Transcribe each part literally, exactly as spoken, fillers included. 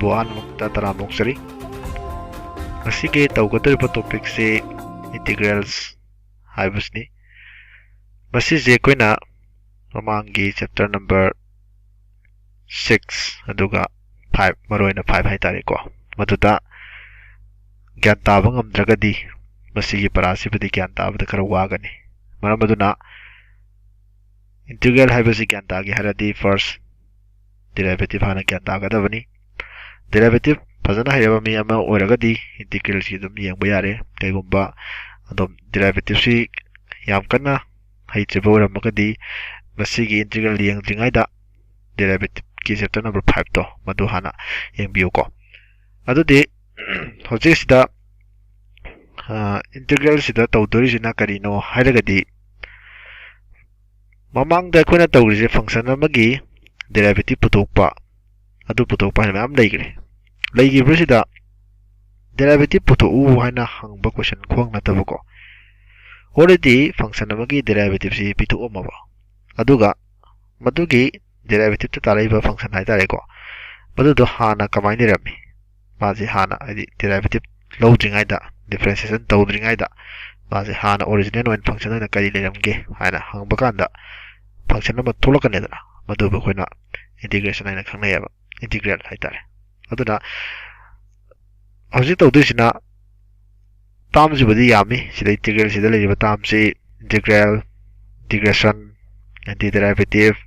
ꯇꯥꯛꯄꯤꯔꯛꯄꯕꯨ ꯑꯍꯥꯟꯕꯃꯛꯇ ꯇꯔꯥꯝꯅ ꯑꯣꯛꯆꯔꯤ꯫ ꯉꯁꯤꯒꯤ ꯇꯧꯒꯗꯧꯔꯤꯕ topicꯁꯤ integrals ꯍꯥꯏꯕꯁꯤꯅꯤ꯫ ꯃꯁꯤꯁꯦ ꯑꯩꯈꯣꯏꯅ ꯃꯃꯥꯡꯒꯤ chapter number six ꯑꯗꯨꯒ five, ꯃꯔꯨꯑꯣꯏꯅ five ꯍꯥꯏꯇꯥꯔꯦꯀꯣ, ꯃꯗꯨꯗ ꯒ꯭ꯌꯥꯟ ꯇꯥꯕ ꯉꯝꯗ꯭ꯔꯒꯗꯤ ꯃꯁꯤꯒꯤ ꯄꯔꯥꯁꯤꯕꯨꯗꯤ ꯒ꯭ꯌꯥꯟ ꯇꯥꯕꯗ ꯈꯔ ꯋꯥꯒꯅꯤ꯫ ꯃꯔꯝ ꯑꯗꯨꯅ integral ꯍꯥꯏꯕꯁꯤ ꯒ꯭ꯌꯥꯟ ꯇꯥꯒꯦ ꯍꯥꯏꯔꯗꯤ first derivative ꯍꯥꯟꯅ ꯒ꯭ꯌꯥꯟ ꯇꯥꯒꯗꯕꯅꯤ꯫ Derivative ꯐꯖꯅ ꯍꯩꯔꯕ ꯃꯤ ꯑꯃ ꯑꯣꯏꯔꯒꯗꯤ integralꯁꯤ ꯑꯗꯨꯝ ꯌꯦꯡꯕ ꯌꯥꯔꯦ꯫ ꯀꯩꯒꯨꯝꯕ ꯑꯗꯨꯝ derivativeꯁꯤ ꯌꯥꯝ ꯀꯟꯅ ꯍꯩꯇ꯭ꯔꯤꯕ ꯑꯣꯏꯔꯝꯃꯒꯗꯤ ꯃꯁꯤꯒꯤ integral ꯌꯦꯡꯗ꯭ꯔꯤꯉꯩꯗ derivative ꯀꯤ chapter number five ꯇꯣ ꯃꯗꯨ ꯍꯥꯟꯅ ꯌꯦꯡꯕꯤꯌꯨꯀꯣ꯫ ꯑꯗꯨꯗꯤ ꯍꯧꯖꯤꯛꯁꯤꯗ integral ꯁꯤꯗ ꯇꯧꯗꯣꯔꯤꯁꯤꯅ ꯀꯔꯤꯅꯣ ꯍꯥꯏꯔꯒꯗꯤ, ꯃꯃꯥꯡꯗ ꯑꯩꯈꯣꯏꯅ ꯇꯧꯔꯤꯁꯦ function ꯑꯃꯒꯤ derivative ꯄꯨꯊꯣꯛꯄ, ꯑꯗꯨ ꯄꯨꯊꯣꯛꯄ ꯍꯥꯏꯅ ꯃꯌꯥꯝ ꯂꯩꯈ꯭ꯔꯦ꯫ ꯂꯩꯈꯤꯕꯁꯤꯗ derivative ꯄꯨꯊꯣꯛꯎ ꯍꯥꯏꯅ ꯍꯪꯕ question ꯈꯨꯍꯪ ꯅꯠꯇꯕꯀꯣ, already function ꯑꯃꯒꯤ derivative ꯁꯤ ꯄꯤꯊꯣꯛꯑꯝꯃꯕ, ꯑꯗꯨꯒ ꯃꯗꯨꯒꯤ derivative ꯇ ꯇꯥꯔꯛꯏꯕ function ꯍꯥꯏꯇꯥꯔꯦꯀꯣ, ꯃꯗꯨꯗꯣ ꯍꯥꯟꯅ ꯀꯃꯥꯏꯅ ꯂꯩꯔꯝꯃꯤ? ꯃꯥꯁꯦ ꯍꯥꯟꯅ, ꯍꯥꯏꯗꯤ derivative ꯂꯧꯗ꯭ꯔꯤꯉꯩꯗ, differentiation ꯇꯧꯗ꯭ꯔꯤꯉꯩꯗ ꯃꯥꯁꯦ ꯍꯥꯟꯅ original ꯑꯣꯏꯅ function ꯑꯣꯏꯅ ꯀꯔꯤ ꯂꯩꯔꯝꯒꯦ ꯍꯥꯏꯅ ꯍꯪꯕ ꯀꯥꯟꯗ function ꯑꯃ ꯊꯣꯛꯂꯛꯀꯅꯤꯗꯅ, ꯃꯗꯨꯕꯨ ꯑꯩꯈꯣꯏꯅ integration ꯍꯥꯏꯅ ꯈꯪꯅꯩꯌꯦꯕ, integral ꯍꯥꯏꯇꯥꯔꯦ꯫ ꯑꯗꯨꯅ ꯍꯧꯖꯤꯛ ꯇꯧꯗꯣꯏꯁꯤꯅ term ꯁꯤꯕꯨꯗꯤ ꯌꯥꯝꯃꯤ꯫ ꯁꯤꯗ integral ꯁꯤꯗ ꯂꯩꯔꯤꯕ term ꯁꯤ integral, integration, antiderivative,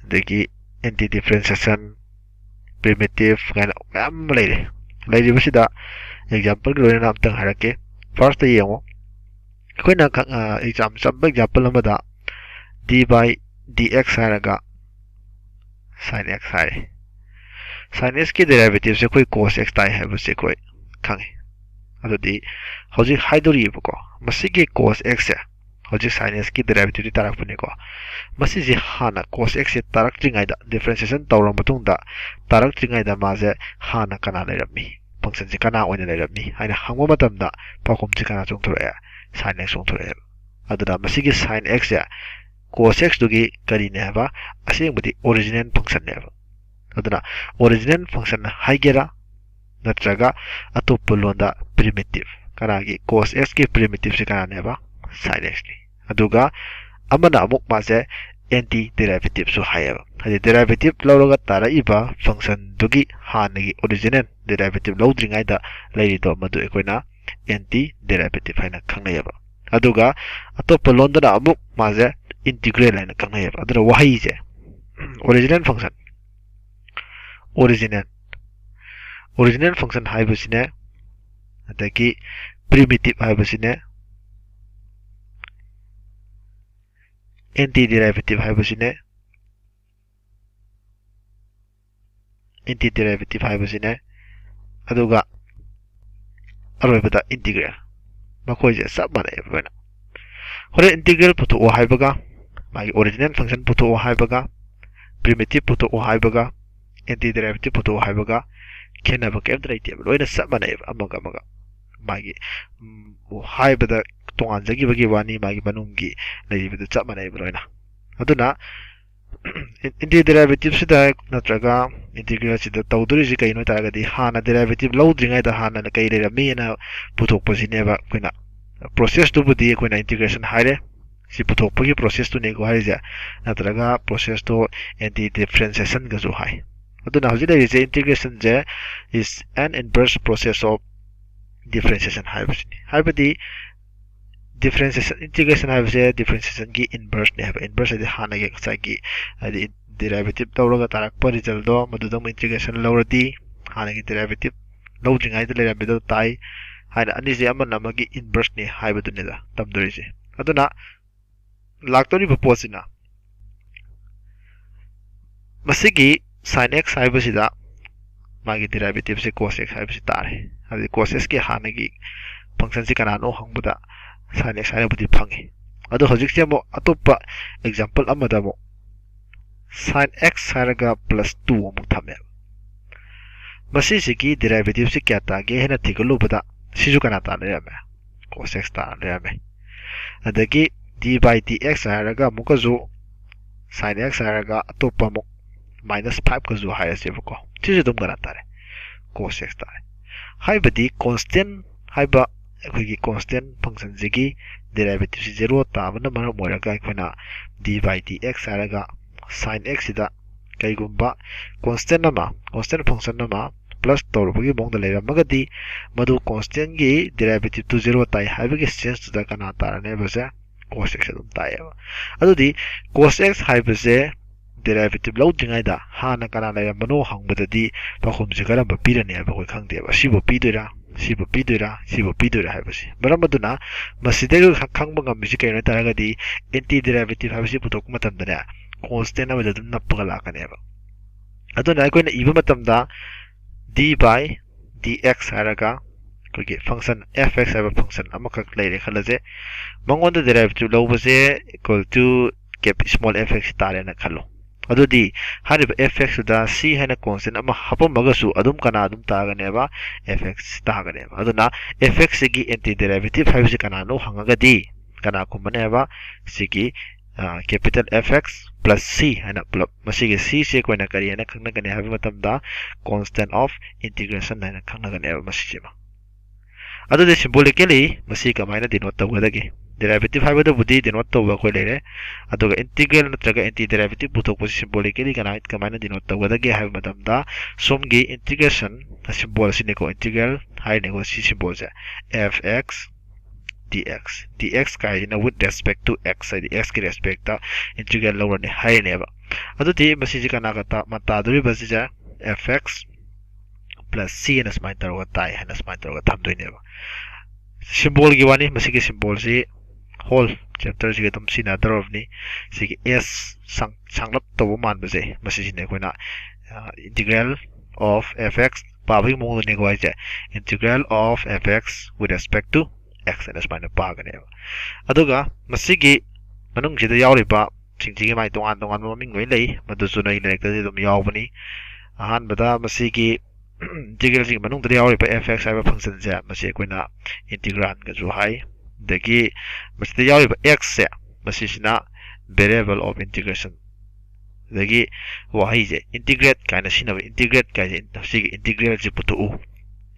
ꯑꯗꯒꯤ antidifferentiation, primitive ꯀꯥꯏꯅ ꯃꯌꯥꯝ ꯑꯃ ꯂꯩꯔꯦ꯫ ꯂꯩꯔꯤꯕꯁꯤꯗ example ꯒꯤ ꯂꯣꯏꯅꯅ ꯑꯝꯇꯪ ꯍꯥꯏꯔꯛꯀꯦ꯫ First ꯇ ꯌꯦꯡꯉꯣ, ꯑꯩꯈꯣꯏꯅ ꯈꯪ-, ꯑ, exam-, ꯆꯝꯕ example ꯑꯃꯗ d by dx ꯍꯥꯏꯔꯒ sin x ꯍꯥꯏꯔꯦ꯫ Sin x ꯀꯤ derivative ꯁꯦ ꯑꯩꯈꯣꯏ cos x ꯇꯥꯏ ꯍꯥꯏꯕꯁꯦ ꯑꯩꯈꯣꯏ ꯈꯪꯉꯤ꯫ ꯑꯗꯨꯗꯤ ꯍꯧꯖꯤꯛ ꯍꯥꯏꯗꯣꯔꯤꯕꯀꯣ, ꯃꯁꯤꯒꯤ cos x ꯁꯦ ꯍꯧꯖꯤꯛ sin x ꯀꯤ derivative ꯇꯤ ꯇꯥꯔꯛꯄꯅꯤꯀꯣ꯫ ꯃꯁꯤꯁꯦ ꯍꯥꯟꯅ cos x ꯁꯦ ꯇꯥꯔꯛꯇ꯭ꯔꯤꯉꯩꯗ, differentiation ꯇꯧꯔꯕ ꯃꯇꯨꯡꯗ ꯇꯥꯔꯛꯇ꯭ꯔꯤꯉꯩꯗ ꯃꯥꯁꯦ ꯍꯥꯟꯅ ꯀꯅꯥ ꯂꯩꯔꯝꯃꯤ, function ꯁꯦ ꯀꯅꯥ ꯑꯣꯏꯅ ꯂꯩꯔꯝꯃꯤ ꯍꯥꯏꯅ ꯍꯪꯕ ꯃꯇꯝꯗ ꯄꯥꯎꯈꯨꯝꯁꯦ ꯀꯅꯥ ꯆꯣꯡꯊꯣꯔꯛꯑꯦ? Sin x ꯆꯣꯡꯊꯣꯔꯛꯑꯦꯕ꯫ ꯑꯗꯨꯅ ꯃꯁꯤꯒꯤ sin x ꯁꯦ cos x ꯇꯨꯒꯤ ꯀꯔꯤꯅꯦ ꯍꯥꯏꯕ? ꯑꯁꯦꯡꯕꯗꯤ original function ꯅꯦꯕ꯫ ꯑꯗꯨꯅ original function ꯍꯥꯏꯒꯦꯔꯥ ꯅꯠꯇ꯭ꯔꯒ ꯑꯇꯣꯞꯄ ꯂꯣꯟꯗ primitive, ꯀꯅꯥꯒꯤ cos x ꯀꯤ primitive ꯁꯤ ꯀꯅꯥꯅꯦꯕ? Sin x ꯅꯤ꯫ ꯑꯗꯨꯒ ꯑꯃꯅ ꯑꯃꯨꯛ ꯃꯥꯁꯦ anti derivative ꯁꯨ ꯍꯥꯏꯌꯦꯕ꯫ ꯍꯥꯏꯗꯤ derivative ꯂꯧꯔꯒ ꯇꯥꯔꯛꯏꯕ function ꯗꯨꯒꯤ ꯍꯥꯟꯅꯒꯤ original derivative ꯂꯧꯗ꯭ꯔꯤꯉꯩꯗ ꯂꯩꯔꯤꯗꯣ ꯃꯗꯨ ꯑꯩꯈꯣꯏꯅ anti derivative ꯍꯥꯏꯅ ꯈꯪꯅꯩꯌꯦꯕ꯫ ꯑꯗꯨꯒ ꯑꯇꯣꯞꯄ ꯂꯣꯟꯗꯅ ꯑꯃꯨꯛ ꯃꯥꯁꯦ integral ꯍꯥꯏꯅ ꯈꯪꯅꯩꯌꯦꯕ꯫ ꯑꯗꯨꯅ ꯋꯥꯍꯩꯁꯦ original function, original, original function ꯍꯥꯏꯕꯁꯤꯅꯦ, ꯑꯗꯒꯤ primitive ꯍꯥꯏꯕꯁꯤꯅꯦ, anti derivative ꯍꯥꯏꯕꯁꯤꯅꯦ, anti derivative ꯍꯥꯏꯕꯁꯤꯅꯦ, ꯑꯗꯨꯒ ꯑꯔꯣꯏꯕꯗ integral꯫ ꯃꯈꯣꯏꯁꯦ ꯆꯞ ꯃꯥꯟꯅꯩꯕ ꯂꯣꯏꯅ꯫ ꯍꯣꯔꯦꯟ integral ꯄꯨꯊꯣꯛꯑꯣ ꯍꯥꯏꯕꯒ, ꯃꯥꯒꯤ original function ꯄꯨꯊꯣꯛꯑꯣ ꯍꯥꯏꯕꯒ, primitive ꯄꯨꯊꯣꯛꯑꯣ ꯍꯥꯏꯕꯒ, anti derivative ꯄꯨꯊꯣꯛꯑꯣ ꯍꯥꯏꯕꯒ ꯈꯦꯠꯅꯕ ꯀꯩꯝꯇ ꯂꯩꯇꯦꯕ꯫ ꯂꯣꯏꯅ ꯆꯞ ꯃꯥꯟꯅꯩꯕ ꯑꯃꯒ ꯑꯃꯒ꯫ ꯃꯥꯒꯤ, ꯎꯝ, ꯍꯥꯏꯕꯗ ꯇꯣꯉꯥꯟꯖꯈꯤꯕꯒꯤ ꯋꯥꯅꯤ, ꯃꯥꯒꯤ ꯃꯅꯨꯡꯒꯤ ꯂꯩꯔꯤꯕꯗꯨ ꯆꯞ ꯃꯥꯟꯅꯩꯕ ꯂꯣꯏꯅ꯫ ꯑꯗꯨꯅ anti derivative ꯁꯤꯗ ꯅꯠꯇ꯭ꯔꯒ integral ꯁꯤꯗ ꯇꯧꯗꯣꯔꯤꯁꯤ ꯀꯩꯅꯣ ꯍꯥꯏ ꯇꯥꯔꯒꯗꯤ, ꯍꯥꯟꯅ derivative ꯂꯧꯗ꯭ꯔꯤꯉꯩꯗ ꯍꯥꯟꯅ ꯀꯩ ꯂꯩꯔꯝꯃꯤꯅ ꯄꯨꯊꯣꯛꯄꯁꯤꯅꯦꯕ ꯑꯩꯈꯣꯏꯅ, process ꯇꯨꯕꯨꯗꯤ ꯑꯩꯈꯣꯏꯅ integration ꯍꯥꯏꯔꯦ꯫ ꯁꯤ ꯄꯨꯊꯣꯛꯄꯒꯤ process ꯇꯨꯅꯤꯀꯣ ꯍꯥꯏꯔꯤꯁꯦ, ꯅꯠꯇ꯭ꯔꯒ process ꯇꯣ anti differentiation ꯒꯁꯨ ꯍꯥꯏ꯫ ꯑꯗꯨꯅ ꯍꯧꯖꯤꯛ ꯂꯩꯔꯤꯁꯦ integration say is an inverse process of differentiation ꯍꯥꯏꯕꯁꯤꯅꯤ꯫ ꯍꯥꯏꯕꯗꯤ differentiation, integration ꯍꯥꯏꯕꯁꯦ differentiation ꯒꯤ inverse ꯅꯦ ꯍꯥꯏꯕ꯫ Inverse ꯍꯥꯏꯗꯤ ꯍꯥꯟꯅꯒꯤ ꯉꯁꯥꯏꯒꯤ, ꯍꯥꯏꯗꯤ derivative ꯂꯧꯔꯒ ꯇꯥꯔꯛꯄ result ꯗꯣ ꯃꯗꯨꯗ ꯑꯃꯨꯛ integration ꯂꯧꯔꯗꯤ ꯍꯥꯟꯅꯒꯤ derivative ꯂꯧꯗ꯭ꯔꯤꯉꯩꯗ ꯂꯩꯔꯝꯃꯤꯗꯣ ꯇꯥꯏ ꯍꯥꯏꯅ, ꯑꯅꯤꯁꯦ ꯑꯃꯅ ꯑꯃꯒꯤ inverse ꯅꯦ ꯍꯥꯏꯕꯗꯨꯅꯤꯗ ꯇꯝꯗꯣꯔꯤꯁꯦ꯫ ꯑꯗꯨꯅ ꯂꯥꯛꯇꯧꯔꯤꯕ ꯄꯣꯠꯁꯤꯅ ꯃꯁꯤꯒꯤ sin x ꯍꯥꯏꯕꯁꯤꯗ ꯃꯥꯒꯤ derivative ꯁꯦ cos x ꯍꯥꯏꯕꯁꯤ ꯇꯥꯔꯦ꯫ ꯍꯥꯏꯕꯗꯤ cos x ꯀꯤ ꯍꯥꯟꯅꯒꯤ function ꯁꯤ ꯀꯅꯥꯅꯣ ꯍꯪꯕꯗ sin x ꯍꯥꯏꯅꯕꯨꯗꯤ ꯐꯪꯉꯤ꯫ ꯑꯗꯣ ꯍꯧꯖꯤꯛꯁꯦ ꯑꯃꯨꯛ ꯑꯇꯣꯞꯄ example ꯑꯃꯗ ꯑꯃꯨꯛ sin x ꯍꯥꯏꯔꯒ plus two ꯑꯃꯨꯛ ꯊꯝꯃꯦꯕ꯫ ꯃꯁꯤꯁꯤꯒꯤ derivative ꯁꯤ ꯀꯌꯥ ꯇꯥꯒꯦ ꯍꯥꯏꯅ ꯊꯤꯒꯠꯂꯨꯕꯗ ꯁꯤꯁꯨ ꯀꯅꯥ ꯇꯥ ꯂꯩꯔꯝꯃꯦ? Cos x ꯇꯥ ꯂꯩꯔꯝꯃꯦ꯫ ꯑꯗꯒꯤ d by dx ꯍꯥꯏꯔꯒ ꯑꯃꯨꯛꯀꯁꯨ sin x ꯍꯥꯏꯔꯒ ꯑꯇꯣꯞꯄ ꯑꯃꯨꯛ ꯃꯥꯏꯅꯁ ꯐꯥꯏꯚꯀꯁꯨ ꯍꯥꯏꯔꯁꯦꯕꯀꯣ, ꯁꯤꯁꯨ ꯑꯗꯨꯝ ꯀꯅꯥ ꯇꯥꯔꯦ? Cos x ꯇꯥꯔꯦ꯫ ꯍꯥꯏꯕꯗꯤ constant ꯍꯥꯏꯕ ꯑꯩꯈꯣꯏꯒꯤ constant functionꯁꯤꯒꯤ derivative ꯁꯤ zero ꯇꯥꯕꯅ ꯃꯔꯝ ꯑꯣꯏꯔꯒ ꯑꯩꯈꯣꯏꯅ d by dx ꯍꯥꯏꯔꯒ sin x ꯁꯤꯗ ꯀꯩꯒꯨꯝꯕ constant ꯑꯃ, constant function ꯑꯃ plus ꯇꯧꯔꯨꯕꯒꯤ ꯃꯑꯣꯡꯗ ꯂꯩꯔꯝꯃꯒꯗꯤ, ꯃꯗꯨ constantꯀꯤ derivative ꯇꯨ zero ꯇꯥꯏ ꯍꯥꯏꯕꯒꯤ senseꯇꯨꯗ ꯀꯅꯥ ꯇꯥꯔꯅꯤ ꯍꯥꯏꯕꯁꯦ? Cos x ꯑꯗꯨꯝ ꯇꯥꯏꯌꯦꯕ꯫ ꯑꯗꯨꯗꯤ cos x ꯍꯥꯏꯕꯁꯦ derivative ꯂꯧꯗ꯭ꯔꯤꯉꯩꯗ ꯍꯥꯟꯅ ꯀꯅꯥ ꯂꯩꯔꯝꯕꯅꯣ ꯍꯪꯕꯗꯗꯤ ꯄꯥꯎꯈꯨꯝꯁꯦ ꯀꯔꯝꯕ ꯄꯤꯔꯅꯤ ꯍꯥꯏꯕ ꯑꯩꯈꯣꯏ ꯈꯪꯗꯦꯕ꯫ ꯁꯤꯕꯨ ꯄꯤꯗꯣꯏꯔꯥ, ꯁꯤꯕꯨ ꯄꯤꯗꯣꯏꯔꯥ, ꯁꯤꯕꯨ ꯄꯤꯗꯣꯏꯔꯥ ꯍꯥꯏꯕꯁꯤ꯫ ꯃꯔꯝ ꯑꯗꯨꯅ ꯃꯁꯤꯗꯒꯤ ꯈꯪꯕ ꯉꯝꯃꯤꯁꯤ ꯀꯩꯅꯣ ꯍꯥꯏ ꯇꯥꯔꯒꯗꯤ, anti derivative ꯍꯥꯏꯕꯁꯤ ꯄꯨꯊꯣꯛꯄ ꯃꯇꯝꯗꯅꯦ, constant ꯑꯃꯗ ꯑꯗꯨꯝ ꯅꯞꯄꯒ ꯂꯥꯛꯀꯅꯦꯕ꯫ ꯑꯗꯨꯅ ꯑꯩꯈꯣꯏꯅ ꯏꯕ ꯃꯇꯝꯗ d by dx ꯍꯥꯏꯔꯒ ꯑꯩꯈꯣꯏꯒꯤ function f x ꯍꯥꯏꯕ function ꯑꯃꯈꯛ ꯂꯩꯔꯦ ꯈꯜꯂꯁꯦ꯫ ꯃꯉꯣꯟꯗ derivative ꯂꯧꯕꯁꯦ equal to cap small f x ꯇꯥꯔꯦꯅ ꯈꯜꯂꯣ꯫ ꯑꯗꯨꯗꯤ ꯍꯥꯏꯔꯤꯕ f x ꯇꯨꯗ c ꯍꯥꯏꯅ constant ꯑꯃ ꯍꯥꯞꯄꯝꯃꯒꯁꯨ ꯑꯗꯨꯝ ꯀꯅꯥ ꯑꯗꯨꯝ ꯇꯥꯒꯅꯦꯕ? F x ꯇꯥꯒꯅꯦꯕ꯫ ꯑꯗꯨꯅ f x ꯁꯤꯒꯤ anti derivative ꯍꯥꯏꯕꯁꯤ ꯀꯅꯥꯅꯣ ꯍꯪꯉꯒꯗꯤ ꯀꯅꯥ ꯈꯨꯝꯃꯅꯤ ꯍꯥꯏꯕ? ꯁꯤꯒꯤ capital F X plus c ꯍꯥꯏꯅ ꯄꯨꯂꯞ꯫ ꯃꯁꯤꯒꯤ c ꯁꯦ ꯑꯩꯈꯣꯏꯅ ꯀꯔꯤ ꯍꯥꯏꯅ ꯈꯪꯅꯒꯅꯤ ꯍꯥꯏꯕ ꯃꯇꯝꯗ constant of integration ꯍꯥꯏꯅ ꯈꯪꯅꯒꯅꯦꯕ ꯃꯁꯤꯁꯤꯃ꯫ ꯑꯗꯨꯗꯤ symbolically ꯃꯁꯤ ꯀꯃꯥꯏꯅ denote ꯇꯧꯒꯗꯒꯦ? Derivative ꯍꯥꯏꯕꯗꯨꯕꯨꯗꯤ denote ꯇꯧꯕ ꯑꯩꯈꯣꯏ ꯂꯩꯔꯦ, ꯑꯗꯨꯒ integral ꯅꯠꯇ꯭ꯔꯒ anti derivative ꯄꯨꯊꯣꯛꯄꯁꯤ symbolically ꯀꯅꯥ, ꯀꯃꯥꯏꯅ denote ꯇꯧꯒꯗꯒꯦ ꯍꯥꯏꯕ ꯃꯇꯝꯗ, ꯁꯣꯝꯒꯤ integration symbol ꯑꯁꯤꯅꯤꯀꯣ, integral ꯍꯥꯏꯔꯤꯅꯤꯀꯣ, ꯁꯤ symbol say, F X dx, dx ꯀꯥꯏꯁꯤꯅ with respect to x, ꯍꯥꯏꯗꯤ x ꯀꯤ respect ꯇ integral ꯂꯧꯔꯅꯤ ꯍꯥꯏꯔꯤꯅꯦꯕ꯫ ꯑꯗꯨꯗꯤ ꯃꯁꯤꯁꯦ ꯀꯅꯥꯒ ꯇꯥ-, ꯃ-, ꯇꯥꯗꯣꯔꯤꯕ? ꯁꯤꯁꯦ F X plus c ꯍꯥꯏꯅ ꯁꯨꯃꯥꯏꯅ ꯇꯧꯔꯒ ꯇꯥꯏ ꯍꯥꯏꯅ ꯁꯨꯃꯥꯏꯅ ꯇꯧꯔꯒ ꯊꯝꯗꯣꯏꯅꯦꯕ꯫ Symbol ꯒꯤ ꯋꯥꯅꯤ, ꯃꯁꯤꯒꯤ symbol ꯁꯤ whole chapter ꯁꯤꯒ ꯑꯗꯨꯝ ꯁꯤꯖꯤꯟꯅꯗꯧꯔꯕꯅꯤ꯫ ꯁꯤꯒꯤ S ꯁꯥꯡ-, ꯁꯥꯡꯂꯞ ꯇꯧꯕ ꯃꯥꯟꯕꯁꯦ, ꯃꯁꯤꯁꯤꯅ ꯑꯩꯈꯣꯏꯅ, ꯑ, integral of F X ꯄꯥꯕꯒꯤ ꯃꯑꯣꯡꯗꯅꯤꯀꯣ ꯍꯥꯏꯁꯦ, integral of F X with respect to x ꯍꯥꯏꯅ ꯁꯨꯃꯥꯏꯅ ꯄꯥꯒꯅꯦꯕ꯫ ꯑꯗꯨꯒ ꯃꯁꯤꯒꯤ ꯃꯅꯨꯡꯁꯤꯗ ꯌꯥꯎꯔꯤꯕ ꯁꯤꯡꯁꯤꯒꯤ ꯃꯥꯒꯤ ꯇꯣꯉꯥꯟ ꯇꯣꯉꯥꯟꯕ ꯃꯃꯤꯡ ꯂꯣꯏ ꯂꯩ, ꯃꯗꯨꯁꯨ ꯅꯣꯏꯒꯤ ꯂꯥꯏꯔꯤꯛꯇꯗꯤ ꯑꯗꯨꯝ ꯌꯥꯎꯕꯅꯤ꯫ ꯑꯍꯥꯟꯕꯗ ꯃꯁꯤꯒꯤ integral ꯁꯤꯒꯤ ꯃꯅꯨꯡꯗ ꯌꯥꯎꯔꯤꯕ F X ꯍꯥꯏꯕ function ꯁꯦ, ꯃꯁꯤ ꯑꯩꯈꯣꯏꯅ integrand ꯒꯁꯨ ꯍꯥꯏ꯫ ꯑꯗꯒꯤ ꯃꯁꯤꯗ ꯌꯥꯎꯔꯤꯕ x say, ꯃꯁꯤꯁꯤꯅ variable of integration ꯑꯗꯒꯤ ꯋꯥꯍꯩꯁꯦ integrate ꯀꯥꯏꯅ ꯁꯤꯖꯤꯟꯅꯕ, integrate ꯀꯥꯏꯁꯦ ꯁꯤꯒꯤ integralꯁꯦ ꯄꯨꯊꯣꯛꯎ,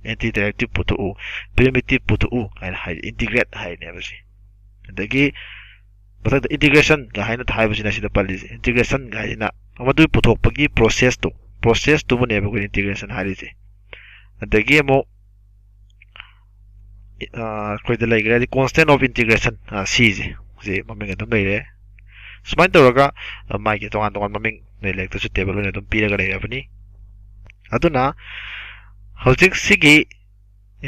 anti derivative ꯄꯨꯊꯣꯛꯎ, primitive ꯄꯨꯊꯣꯛꯎ ꯀꯥꯏꯅ ꯍꯥꯏ, integrate ꯍꯥꯏꯅꯦꯕ ꯁꯤ꯫ ꯑꯗꯒꯤ ꯃꯊꯪꯗ integration ꯒ ꯍꯥꯏꯅ ꯍꯥꯏꯕꯁꯤꯅ ꯁꯤꯗ ꯄꯜꯂꯤꯁꯦ, integration ꯒ ꯍꯥꯏꯁꯤꯅ ꯃꯗꯨ ꯄꯨꯊꯣꯛꯄꯒꯤ process ꯇꯣ, process ꯇꯨꯕꯨꯅꯦꯕ ꯑꯩꯈꯣꯏ integration ꯍꯥꯏꯔꯤꯁꯦ꯫ ꯑꯗꯒꯤ ꯑꯃꯨꯛ ꯑꯩꯈꯣꯏꯗ ꯂꯩꯈ꯭ꯔꯦ ꯍꯥꯏꯗꯤ constant of integration ꯁꯤꯁꯦ, ꯁꯤ ꯃꯃꯤꯡ ꯑꯗꯨꯝ ꯂꯩꯔꯦ꯫ ꯁꯨꯃꯥꯏꯅ ꯇꯧꯔꯒ ꯃꯥꯒꯤ ꯇꯣꯉꯥꯟ ꯇꯣꯉꯥꯟꯕ ꯃꯃꯤꯡ ꯅꯣꯏ ꯂꯥꯏꯔꯤꯛꯇꯁꯨ table ꯑꯣꯏꯅ ꯑꯗꯨꯝ ꯄꯤꯔꯒ ꯂꯩꯔꯕꯅꯤ꯫ ꯑꯗꯨꯅ ꯍꯧꯖꯤꯛ ꯁꯤꯒꯤ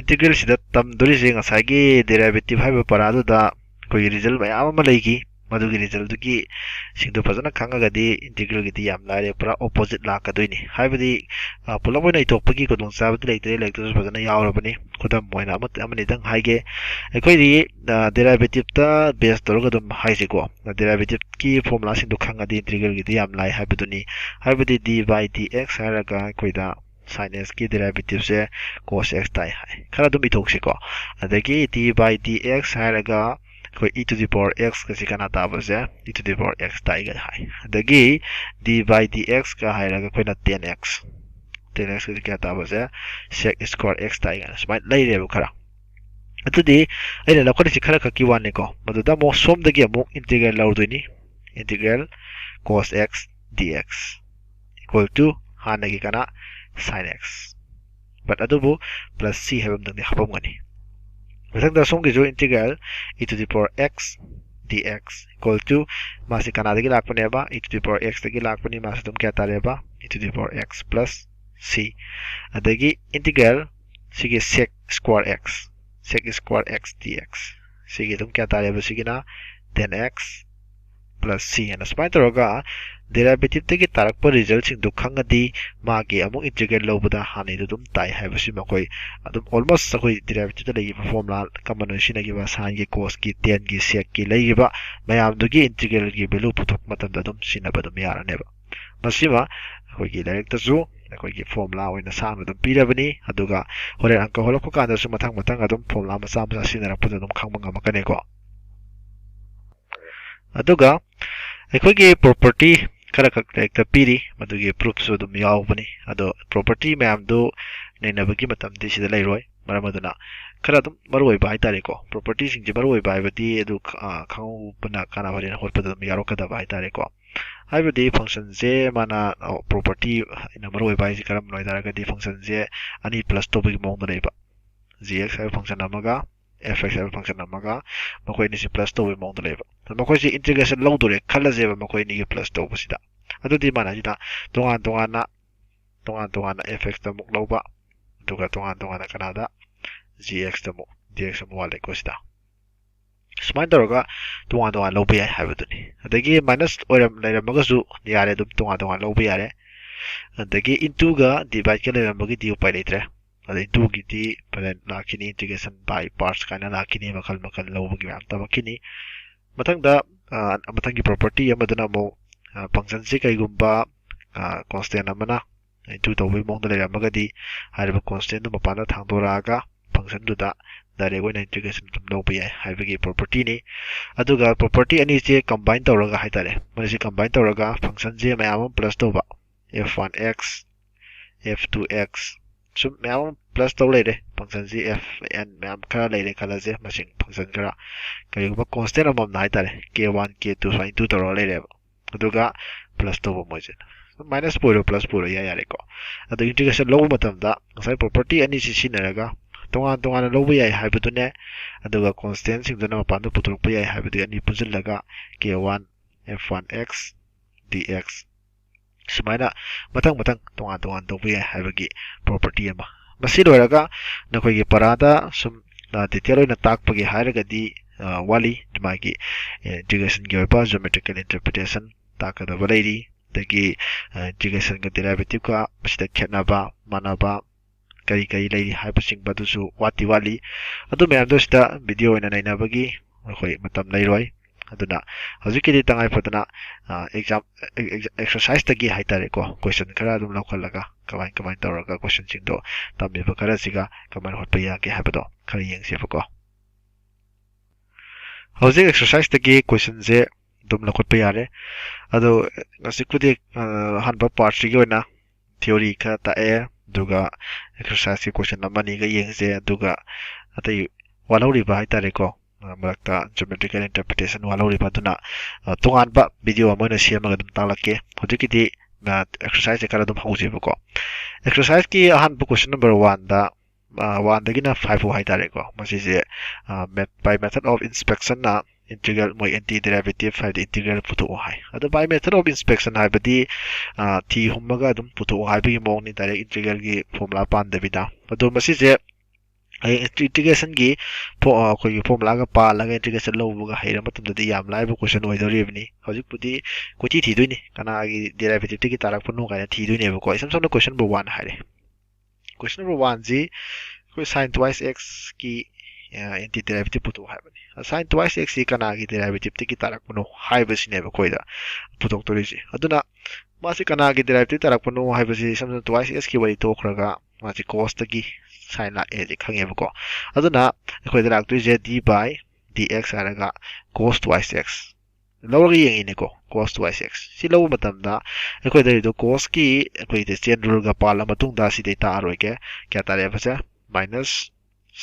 integral ꯁꯤꯗ ꯇꯝꯗꯣꯔꯤꯁꯦ ꯉꯁꯥꯏꯒꯤ derivative ꯍꯥꯏꯕ ꯄꯔꯥ ꯑꯗꯨꯗ ꯑꯩꯈꯣꯏꯒꯤ result ꯃꯌꯥꯝ ꯑꯃ ꯂꯩꯈꯤ꯫ ꯃꯗꯨꯒꯤ result ꯗꯨꯒꯤ ꯁꯤꯡꯗꯨ ꯐꯖꯅ ꯈꯪꯉꯒꯗꯤ integral ꯒꯤꯗꯤ ꯌꯥꯝ ꯂꯥꯏꯔꯦ, ꯄꯨꯔꯥ opposite ꯂꯥꯛꯀꯗꯣꯏꯅꯤ꯫ ꯍꯥꯏꯕꯗꯤ ꯄꯨꯂꯞ ꯑꯣꯏꯅ ꯏꯊꯣꯛꯄꯒꯤ ꯈꯨꯗꯣꯡꯆꯥꯕꯗꯤ ꯂꯩꯇ꯭ꯔꯦ, ꯂꯥꯏꯔꯤꯛꯇꯁꯨ ꯐꯖꯅ ꯌꯥꯎꯔꯕꯅꯤ꯫ ꯈꯨꯗꯝ ꯑꯣꯏꯅ ꯑꯃ ꯑꯃꯅꯤꯗꯪ ꯍꯥꯏꯒꯦ꯫ ꯑꯩꯈꯣꯏꯗꯤ derivative ꯇ base ꯇꯧꯔꯒ ꯑꯗꯨꯝ ꯍꯥꯏꯁꯤꯀꯣ꯫ Derivative ꯀꯤ formula ꯁꯤꯡꯗꯨ ꯈꯪꯉꯗꯤ integral ꯒꯤꯗꯤ ꯌꯥꯝ ꯂꯥꯏ ꯍꯥꯏꯕꯗꯨꯅꯤ꯫ ꯍꯥꯏꯕꯗꯤ d by dx ꯍꯥꯏꯔꯒ ꯑꯩꯈꯣꯏꯗ sin x ꯀꯤ derivative ꯁꯦ cos x ꯇꯥꯏ ꯍꯥꯏ꯫ ꯈꯔ ꯑꯗꯨꯝ ꯏꯊꯣꯛꯁꯤꯀꯣ꯫ ꯑꯗꯒꯤ d by dx ꯍꯥꯏꯔꯒ ꯑꯩꯈꯣꯏ e to the power x ꯀꯁꯤ ꯀꯅꯥ ꯇꯥꯕꯁꯦ? E to the power x ꯇꯥꯏꯒ ꯍꯥꯏ꯫ ꯑꯗꯒꯤ d by dx ꯀ ꯍꯥꯏꯔꯒ ꯑꯩꯈꯣꯏꯅ tan x, tan x ꯀꯁꯤ ꯀꯌꯥ ꯇꯥꯕꯁꯦ? Sec square x ꯇꯥꯏ ꯀꯥꯏꯅ ꯁꯨꯃꯥꯏꯅ ꯂꯩꯔꯦꯕ ꯈꯔ꯫ ꯑꯗꯨꯗꯤ ꯑꯩꯅ ꯂꯧꯈꯠꯂꯤꯁꯤ ꯈꯔ ꯈꯛꯀꯤ ꯋꯥꯅꯤꯀꯣ꯫ ꯃꯗꯨꯗ ꯑꯃꯨꯛ ꯁꯣꯝꯗꯒꯤ ꯑꯃꯨꯛ integral ꯂꯧꯔꯗꯣꯏꯅꯤ, integral cos x dx equal to ꯍꯥꯟꯅꯒꯤ ꯀꯅꯥ? Sin x꯫ But ꯑꯗꯨꯕꯨ plus c ꯍꯥꯏꯕ ꯑꯃꯗꯪꯗꯤ ꯍꯥꯞꯄꯝꯒꯅꯤ꯫ ꯃꯊꯪꯗ ꯁꯣꯝꯒꯤꯁꯨ integral e to the power x dx equal to ꯃꯥꯁꯤ ꯀꯅꯥꯗꯒꯤ ꯂꯥꯛꯄꯅꯦꯕ? E to the power x ꯇꯒꯤ ꯂꯥꯛꯄꯅꯤ꯫ ꯃꯥꯁꯤ ꯑꯗꯨꯝ ꯀꯌꯥ ꯇꯥꯔꯦꯕ? E to the power x plus c꯫ ꯑꯗꯒꯤ integral ꯁꯤꯒꯤ sec square x, sec square x dx, ꯁꯤꯒꯤ ꯑꯗꯨꯝ ꯀꯌꯥ ꯇꯥꯔꯦꯕ? ꯁꯤꯒꯤꯅ tan x plus c ꯍꯥꯏꯅ ꯁꯨꯃꯥꯏꯅ ꯇꯧꯔꯒ derivative ꯇꯒꯤ ꯇꯥꯔꯛꯄ result ꯁꯤꯡꯗꯨ ꯈꯪꯉꯗꯤ ꯃꯥꯒꯤ ꯑꯃꯨꯛ integral ꯂꯧꯕꯗ ꯍꯥꯟꯅꯩꯗꯨ ꯑꯗꯨꯝ ꯇꯥꯏ ꯍꯥꯏꯕꯁꯤꯃ ꯑꯩꯈꯣꯏ ꯑꯗꯨꯝ almost ꯑꯩꯈꯣꯏ derivative ꯇ ꯂꯩꯈꯤꯕ formula common ꯑꯣꯏꯅ ꯁꯤꯖꯤꯟꯅꯈꯤꯕ sin ꯒꯤ, cos ꯀꯤ, tan ꯒꯤ, sec ꯀꯤ ꯂꯩꯈꯤꯕ ꯃꯌꯥꯝꯗꯨꯒꯤ integral ꯒꯤ value ꯄꯨꯊꯣꯛꯄ ꯃꯇꯝꯗ ꯑꯗꯨꯝ ꯁꯤꯖꯤꯟꯅꯕ ꯑꯗꯨꯝ ꯌꯥꯔꯅꯦꯕ꯫ ꯃꯁꯤꯃ ꯑꯩꯈꯣꯏꯒꯤ ꯂꯥꯏꯔꯤꯛꯇꯁꯨ ꯑꯩꯈꯣꯏꯒꯤ formula ꯑꯣꯏꯅ ꯁꯥꯡꯅ ꯑꯗꯨꯝ ꯄꯤꯔꯕꯅꯤ꯫ ꯑꯗꯨꯒ ꯍꯣꯔꯦꯟ ꯑꯪꯀ ꯍꯣꯜꯂꯛꯄ ꯀꯥꯟꯗꯁꯨ ꯃꯊꯪ ꯃꯊꯪ ꯑꯗꯨꯝ formula ꯃꯆꯥ ꯃꯆꯥ ꯁꯤꯖꯤꯟꯅꯔꯛꯄꯗ ꯑꯗꯨꯝ ꯈꯪꯕ ꯉꯝꯃꯛꯀꯅꯤꯀꯣ꯫ ꯑꯗꯨꯒ ꯑꯩꯈꯣꯏꯒꯤ property ꯈꯔ ꯈꯛ ꯂꯥꯏꯔꯤꯛꯇ ꯄꯤꯔꯤ, ꯃꯗꯨꯒꯤ proofꯁꯨ ꯑꯗꯨꯝ ꯌꯥꯎꯕꯅꯤ꯫ ꯑꯗꯣ property ꯃꯌꯥꯝꯗꯨ ꯅꯩꯅꯕꯒꯤ ꯃꯇꯝꯗꯤ ꯁꯤꯗ ꯂꯩꯔꯣꯏ꯫ ꯃꯔꯝ ꯑꯗꯨꯅ ꯈꯔ ꯑꯗꯨꯝ ꯃꯔꯨꯑꯣꯏꯕ ꯍꯥꯏꯇꯥꯔꯦꯀꯣ, propertyꯁꯤꯡꯁꯦ ꯃꯔꯨꯑꯣꯏꯕ ꯍꯥꯏꯕꯗꯤ ꯑꯗꯨ ꯈ-, ꯑ, ꯈꯪꯍꯧꯕꯅ ꯀꯥꯟꯅꯕ ꯍꯣꯔꯦꯟ ꯍꯣꯠꯄꯗ ꯑꯗꯨꯝ ꯌꯥꯎꯔꯛꯀꯗꯕ ꯍꯥꯏꯇꯥꯔꯦꯀꯣ꯫ ꯍꯥꯏꯕꯗꯤ functionꯁꯦ ꯃꯥꯅ, ꯑ, property ꯑꯩꯅ ꯃꯔꯨꯑꯣꯏꯕ ꯍꯥꯏꯁꯦ ꯀꯔꯝꯕꯅꯣ ꯍꯥꯏ ꯇꯥꯔꯒꯗꯤ functionꯁꯦ ꯑꯅꯤ plus ꯇꯧꯕꯒꯤ ꯃꯑꯣꯡꯗ ꯂꯩꯕ꯫ G X ꯍꯥꯏꯕ function ꯑꯃꯒ F X ꯍꯥꯏꯕ function ꯑꯃꯒ ꯃꯈꯣꯏ ꯑꯅꯤꯁꯤ plus ꯇꯧꯕꯒꯤ ꯃꯑꯣꯡꯗ ꯂꯩꯕ꯫ ꯑꯗꯣ ꯃꯈꯣꯏꯁꯤ integration ꯂꯧꯗꯣꯔꯦ ꯈꯜꯂꯁꯦꯕ, ꯃꯈꯣꯏ ꯑꯅꯤꯒꯤ plus ꯇꯧꯕꯁꯤꯗ꯫ ꯑꯗꯨꯗꯤ ꯃꯥꯅ ꯁꯤꯗ ꯇꯣꯉꯥꯟ ꯇꯣꯉꯥꯟꯅ, ꯇꯣꯉꯥꯟ ꯇꯣꯉꯥꯟꯅ F Xꯇ ꯑꯃꯨꯛ ꯂꯧꯕ, ꯑꯗꯨꯒ ꯇꯣꯉꯥꯟ ꯇꯣꯉꯥꯟꯅ ꯀꯅꯥꯗ? G Xꯇ ꯑꯃꯨꯛ, D X ꯑꯃꯨꯛ ꯋꯥꯠꯂꯦꯀꯣ ꯁꯤꯗ꯫ ꯁꯨꯃꯥꯏꯅ ꯇꯧꯔꯒ ꯇꯣꯉꯥꯟ ꯇꯣꯉꯥꯟ ꯂꯧꯕ ꯌꯥꯏ ꯍꯥꯏꯕꯗꯨꯅꯤ꯫ ꯑꯗꯒꯤ minus ꯑꯣꯏꯔꯝ-, ꯂꯩꯔꯝꯃꯒꯁꯨ ꯌꯥꯔꯦ, ꯑꯗꯨꯝ ꯇꯣꯉꯥꯟ ꯇꯣꯉꯥꯟ ꯂꯧꯕ ꯌꯥꯔꯦ꯫ ꯑꯗꯒꯤ intoꯒ divideꯀ ꯂꯩꯔꯝꯕꯒꯤꯗꯤ ꯎꯄꯥꯏ ꯂꯩꯇ꯭ꯔꯦ꯫ ꯑꯗ intoꯒꯤꯗꯤ ꯐꯖꯅ ꯂꯥꯛꯈꯤꯅꯤ, integration by parts ꯀꯥꯏꯅ ꯂꯥꯛꯈꯤꯅꯤ, ꯃꯈꯜ ꯃꯈꯜ ꯂꯧꯕꯒꯤ ꯃꯌꯥꯝ ꯇꯝꯃꯛꯈꯤꯅꯤ꯫ ꯃꯊꯪꯗ, ꯑ, ꯃꯊꯪꯒꯤ property ꯑꯃꯗꯨꯅ ꯑꯃꯨꯛ, ꯑ, functionꯁꯦ ꯀꯩꯒꯨꯝꯕ, ꯑ, constant ꯑꯃꯅ into ꯇꯧꯕꯒꯤ ꯃꯑꯣꯡꯗ ꯂꯩꯔꯝꯃꯒꯗꯤ ꯍꯥꯏꯔꯤꯕ constantꯗꯨ ꯃꯄꯥꯟꯗ ꯊꯥꯡꯗꯣꯔꯛꯑꯒ functionꯗꯨꯗ direct ꯑꯣꯏꯅ integration ꯑꯗꯨꯝ ꯂꯧꯕ ꯌꯥꯏ ꯍꯥꯏꯕꯒꯤ propertyꯅꯤ꯫ ꯑꯗꯨꯒ property ꯑꯅꯤꯁꯦ combine ꯇꯧꯔꯒ ꯍꯥꯏꯇꯥꯔꯦ, ꯃꯣꯏꯁꯦ combine ꯇꯧꯔꯒ functionꯁꯦ ꯃꯌꯥꯝ ꯑꯃ plus ꯇꯧꯕ, F one X, F two X, ꯁꯨꯝ ꯃꯌꯥꯝ ꯑꯃ plus ꯇꯧ ꯂꯩꯔꯦ꯫ Functionꯁꯤ F N ꯃꯌꯥꯝ ꯈꯔ ꯂꯩꯔꯦ ꯈꯜꯂꯁꯦ, ꯃꯁꯤꯡ function ꯈꯔ꯫ ꯀꯔꯤꯒꯨꯝꯕ constant ꯑꯃꯃꯝꯅ ꯍꯥꯏꯇꯥꯔꯦ, K one, K two ꯁꯨꯃꯥꯏꯅ into ꯇꯧꯔꯒ ꯂꯩꯔꯦꯕ꯫ ꯑꯗꯨꯒ plus ꯇꯧꯕ ꯃꯣꯏꯁꯦ꯫ Minus ꯄꯨ ꯑꯣꯏꯔꯣ, plus ꯄꯨ ꯑꯣꯏꯔꯣ, ꯏꯌꯥ ꯌꯥꯔꯦꯀꯣ꯫ ꯑꯗꯣ integration ꯂꯧꯕ ꯃꯇꯝꯗ ꯉꯁꯥꯏ property ꯑꯅꯤꯁꯤ ꯁꯤꯖꯤꯟꯅꯔꯒ ꯇꯣꯉꯥꯟ ꯇꯣꯉꯥꯟꯅ ꯂꯧꯕ ꯌꯥꯏ ꯍꯥꯏꯕꯗꯨꯅꯦ, ꯑꯗꯨꯒ constantꯁꯤꯡꯗꯨꯅ ꯃꯄꯥꯟꯗ ꯄꯨꯊꯣꯔꯛꯄ ꯌꯥꯏ ꯍꯥꯏꯕꯗꯨꯒꯤ ꯑꯅꯤ ꯄꯨꯟꯁꯤꯜꯂꯒ K one, F one X, D X, ꯁꯨꯃꯥꯏꯅ ꯃꯊꯪ ꯃꯊꯪ ꯇꯣꯉꯥꯟ ꯇꯣꯉꯥꯟ ꯇꯧꯕ ꯌꯥꯏ ꯍꯥꯏꯕꯒꯤ property ꯑꯃ꯫ ꯃꯁꯤ ꯂꯣꯏꯔꯒ ꯅꯈꯣꯏꯒꯤ ꯄꯔꯥꯗ ꯁꯨꯝ, ꯑ, detail ꯑꯣꯏꯅ ꯇꯥꯛꯄꯒꯤ ꯍꯥꯏꯔꯒꯗꯤ, ꯑ, ꯋꯥꯠꯂꯤ꯫ ꯃꯥꯒꯤ, ꯑ, integrationꯒꯤ ꯑꯣꯏꯕ geometrical interpretation ꯇꯥꯛꯀꯗꯕ ꯂꯩꯔꯤ꯫ ꯑꯗꯒꯤ, ꯑ, integrationꯒ derivativeꯀ ꯃꯁꯤꯗ ꯈꯦꯠꯅꯕ, ꯃꯥꯟꯅꯕ, ꯀꯔꯤ ꯀꯔꯤ ꯂꯩꯔꯤ ꯍꯥꯏꯕꯁꯤꯡꯕ ꯑꯗꯨꯁꯨ ꯋꯥꯠꯇꯤ ꯋꯥꯠꯂꯤ꯫ ꯑꯗꯨ ꯃꯌꯥꯝꯗꯣ ꯁꯤꯗ video ꯑꯣꯏꯅ ꯅꯩꯅꯕꯒꯤ ꯑꯩꯈꯣꯏ ꯃꯇꯝ ꯂꯩꯔꯣꯏ꯫ ꯑꯗꯨꯅ ꯍꯧꯖꯤꯛꯀꯤꯗꯤ ꯇꯉꯥꯏ ꯐꯗꯅ, ꯑ, exam, ex-, exerciseꯇꯒꯤ ꯍꯥꯏꯇꯥꯔꯦꯀꯣ, question ꯈꯔ ꯑꯗꯨꯝ ꯂꯧꯈꯠꯂꯒ ꯀꯃꯥꯏ ꯀꯃꯥꯏꯅ ꯇꯧꯔꯒ questionꯁꯤꯡꯗꯣ ꯇꯝꯃꯤꯕ ꯈꯔꯁꯤꯒ ꯀꯃꯥꯏꯅ ꯍꯣꯠꯄ ꯌꯥꯒꯦ ꯍꯥꯏꯕꯗꯣ ꯈꯔ ꯌꯦꯡꯁꯦꯕꯀꯣ꯫ ꯍꯧꯖꯤꯛ exerciseꯇꯒꯤ questionꯁꯦ ꯑꯗꯨꯝ ꯂꯧꯈꯠꯄ ꯌꯥꯔꯦ꯫ ꯑꯗꯣ ꯉꯁꯤꯕꯨꯗꯤ ꯑꯍꯥꯟꯕ ꯄꯥꯔꯠꯁꯤꯒꯤ ꯑꯣꯏꯅ ꯊꯤꯑꯣꯔꯤ ꯈꯔ ꯇꯥꯛꯑꯦ, ꯑꯗꯨꯒ ꯑꯦꯛꯁꯔꯁꯥꯏꯁꯀꯤ ꯀꯣꯏꯁꯟ ꯑꯃꯅꯤꯒ ꯌꯦꯡꯁꯦ, ꯑꯗꯨꯒ ꯑꯇꯩ ꯋꯥꯠꯍꯧꯔꯤꯕ ꯍꯥꯏꯇꯥꯔꯦꯀꯣ, ꯃꯔꯛꯇ ꯖꯤꯑꯣꯃꯦꯇ꯭ꯔꯤꯀꯦꯜ ꯏꯟꯇꯔꯄ꯭ꯔꯤꯇꯦꯁꯟ ꯋꯥꯠꯍꯧꯔꯤꯕ, ꯑꯗꯨꯅ ꯇꯣꯉꯥꯟꯕ ꯚꯤꯗꯤꯑꯣ ꯑꯃ ꯑꯣꯏꯅ ꯁꯦꯝꯃꯒ ꯑꯗꯨꯝ ꯇꯥꯛꯂꯛꯀꯦ꯫ ꯍꯧꯖꯤꯛꯀꯤꯗꯤ ꯑꯦꯛꯁꯔꯁꯥꯏꯁꯁꯦ ꯈꯔ ꯑꯗꯨꯝ ꯍꯧꯖꯦꯕꯀꯣ꯫ ꯑꯦꯛꯁꯔꯁꯥꯏꯁꯀꯤ ꯑꯍꯥꯟꯕ ꯀꯣꯏꯁꯟ ꯅꯝꯕꯔ ꯋꯥꯟꯗ, ꯋꯥꯟꯗꯒꯤꯅ ꯐꯥꯏꯚ ꯐꯥꯎ ꯍꯥꯏꯇꯥꯔꯦꯀꯣ, ꯃꯁꯤꯁꯦ by method of inspectionꯅ ꯏꯟꯇꯤꯒ꯭ꯔꯦꯜ, ꯃꯣꯏ ꯑꯦꯟꯇꯤ ꯗꯦꯔꯥꯏꯚꯦꯇꯤꯚ ꯍꯥꯏꯕꯗꯤ ꯏꯟꯇꯤꯒ꯭ꯔꯦꯜ ꯄꯨꯊꯣꯛꯑꯣ ꯍꯥꯏ꯫ ꯑꯗꯣ by method of inspection ꯍꯥꯏꯕꯗꯤ ꯊꯤ ꯍꯨꯝꯃꯒ ꯑꯗꯨꯝ ꯄꯨꯊꯣꯛꯑꯣ ꯍꯥꯏꯕꯒꯤ ꯃꯑꯣꯡꯅꯤ, ꯗꯥꯏꯔꯦꯛ ꯏꯟꯇꯤꯒ꯭ꯔꯦꯜꯒꯤ ꯐꯣꯔꯃꯨꯂꯥ ꯄꯥꯟꯗꯕꯤꯗ꯫ ꯑꯗꯣ ꯃꯁꯤꯁꯦ ꯏꯟꯇꯤꯒ꯭ꯔꯦꯁꯟꯒꯤ ꯑꯩꯈꯣꯏꯒꯤ ꯐꯣꯔꯃꯨꯂꯥꯒ ꯄꯥꯜꯂꯒ ꯏꯟꯇꯤꯒ꯭ꯔꯦꯁꯟ ꯂꯧꯕꯒ ꯍꯩꯔ ꯃꯇꯝꯗꯗꯤ ꯌꯥꯝ ꯂꯥꯏꯕ ꯀꯣꯏꯁꯟ ꯑꯣꯏꯗꯧꯔꯤꯕꯅꯤ꯫ ꯍꯧꯖꯤꯛꯄꯨꯗꯤ ꯀꯣꯏꯊꯤ ꯊꯤꯗꯣꯏꯅꯤ, ꯀꯅꯥꯒꯤ ꯗꯦꯔꯥꯏꯚꯦꯇꯤꯚꯇꯒꯤ ꯇꯥꯔꯛꯄꯅꯣ ꯀꯥꯏꯅ ꯊꯤꯗꯣꯏꯅꯦꯕꯀꯣ꯫ ꯏꯁꯝ ꯁꯝꯅ ꯀꯣꯏꯁꯟ ꯅꯝꯕꯔ ꯋꯥꯟ ꯍꯥꯏꯔꯦ꯫ ꯀꯣꯏꯁꯟ ꯅꯝꯕꯔ ꯋꯥꯟꯁꯤ ꯑꯩꯈꯣꯏ ꯁꯥꯏꯟ ꯇ꯭ꯋꯥꯏꯁ ꯑꯦꯛꯁꯀꯤ ꯑꯦꯟꯇꯤ ꯗꯦꯔꯥꯏꯚꯦꯇꯤꯚ ꯄꯨꯊꯣꯛꯑꯣ ꯍꯥꯏꯕꯅꯤ꯫ ꯁꯥꯏꯟ ꯇ꯭ꯋꯥꯏꯁ ꯑꯦꯛꯁꯁꯤ ꯀꯅꯥꯒꯤ ꯗꯦꯔꯥꯏꯚꯦꯇꯤꯚꯇꯒꯤ ꯇꯥꯔꯛꯄꯅꯣ ꯍꯥꯏꯕꯁꯤꯅꯦꯕ ꯑꯩꯈꯣꯏꯗ ꯄꯨꯊꯣꯛꯇꯣꯔꯤꯁꯦ꯫ ꯑꯗꯨꯅ ꯃꯥꯁꯤ ꯀꯅꯥꯒꯤ ꯗꯦꯔꯥꯏꯚꯦꯇꯤꯚ ꯇꯥꯔꯛꯄꯅꯣ ꯍꯥꯏꯕꯁꯤ ꯏꯁꯝ ꯁꯝꯅ ꯇ꯭ꯋꯥꯏꯁ ꯑꯦꯛꯁꯀꯤ ꯋꯥꯔꯤ ꯇꯣꯛꯈ꯭ꯔꯒ ꯃꯥꯁꯤ ꯀꯣꯁꯇꯒꯤ ꯁꯥꯏꯟ ꯂꯥꯛꯑꯦꯁꯦ ꯈꯪꯉꯦꯕꯀꯣ꯫ ꯑꯗꯨꯅ ꯑꯩꯈꯣꯏꯗ ꯂꯥꯛꯇꯣꯏꯁꯦ ꯗꯤ ꯕꯥꯏ ꯗꯤ ꯑꯦꯛꯁ ꯍꯥꯏꯔꯒ ꯀꯣꯁ ꯇ꯭ꯋꯥꯏꯁ ꯑꯦꯛꯁ ꯂꯧꯔꯒ ꯌꯦꯡꯉꯤꯅꯦꯀꯣ꯫ ꯀꯣꯁ ꯇ꯭ꯋꯥꯏꯁ ꯑꯦꯛꯁ ꯁꯤ ꯂꯧꯕ ꯃꯇꯝꯗ ꯑꯩꯈꯣꯏꯗ ꯂꯩꯔꯤꯗꯣ ꯀꯣꯁꯀꯤ ꯑꯩꯈꯣꯏꯗ ꯆꯦꯟ ꯔꯨꯜꯒ ꯄꯥꯜꯂ ꯃꯇꯨꯡꯗ ꯁꯤꯗꯩ ꯇꯥꯔꯣꯏꯒꯦ꯫ ꯀꯌꯥ ꯇꯥꯔꯛꯑꯦꯕꯁꯦ? ꯃꯥꯏꯅꯁ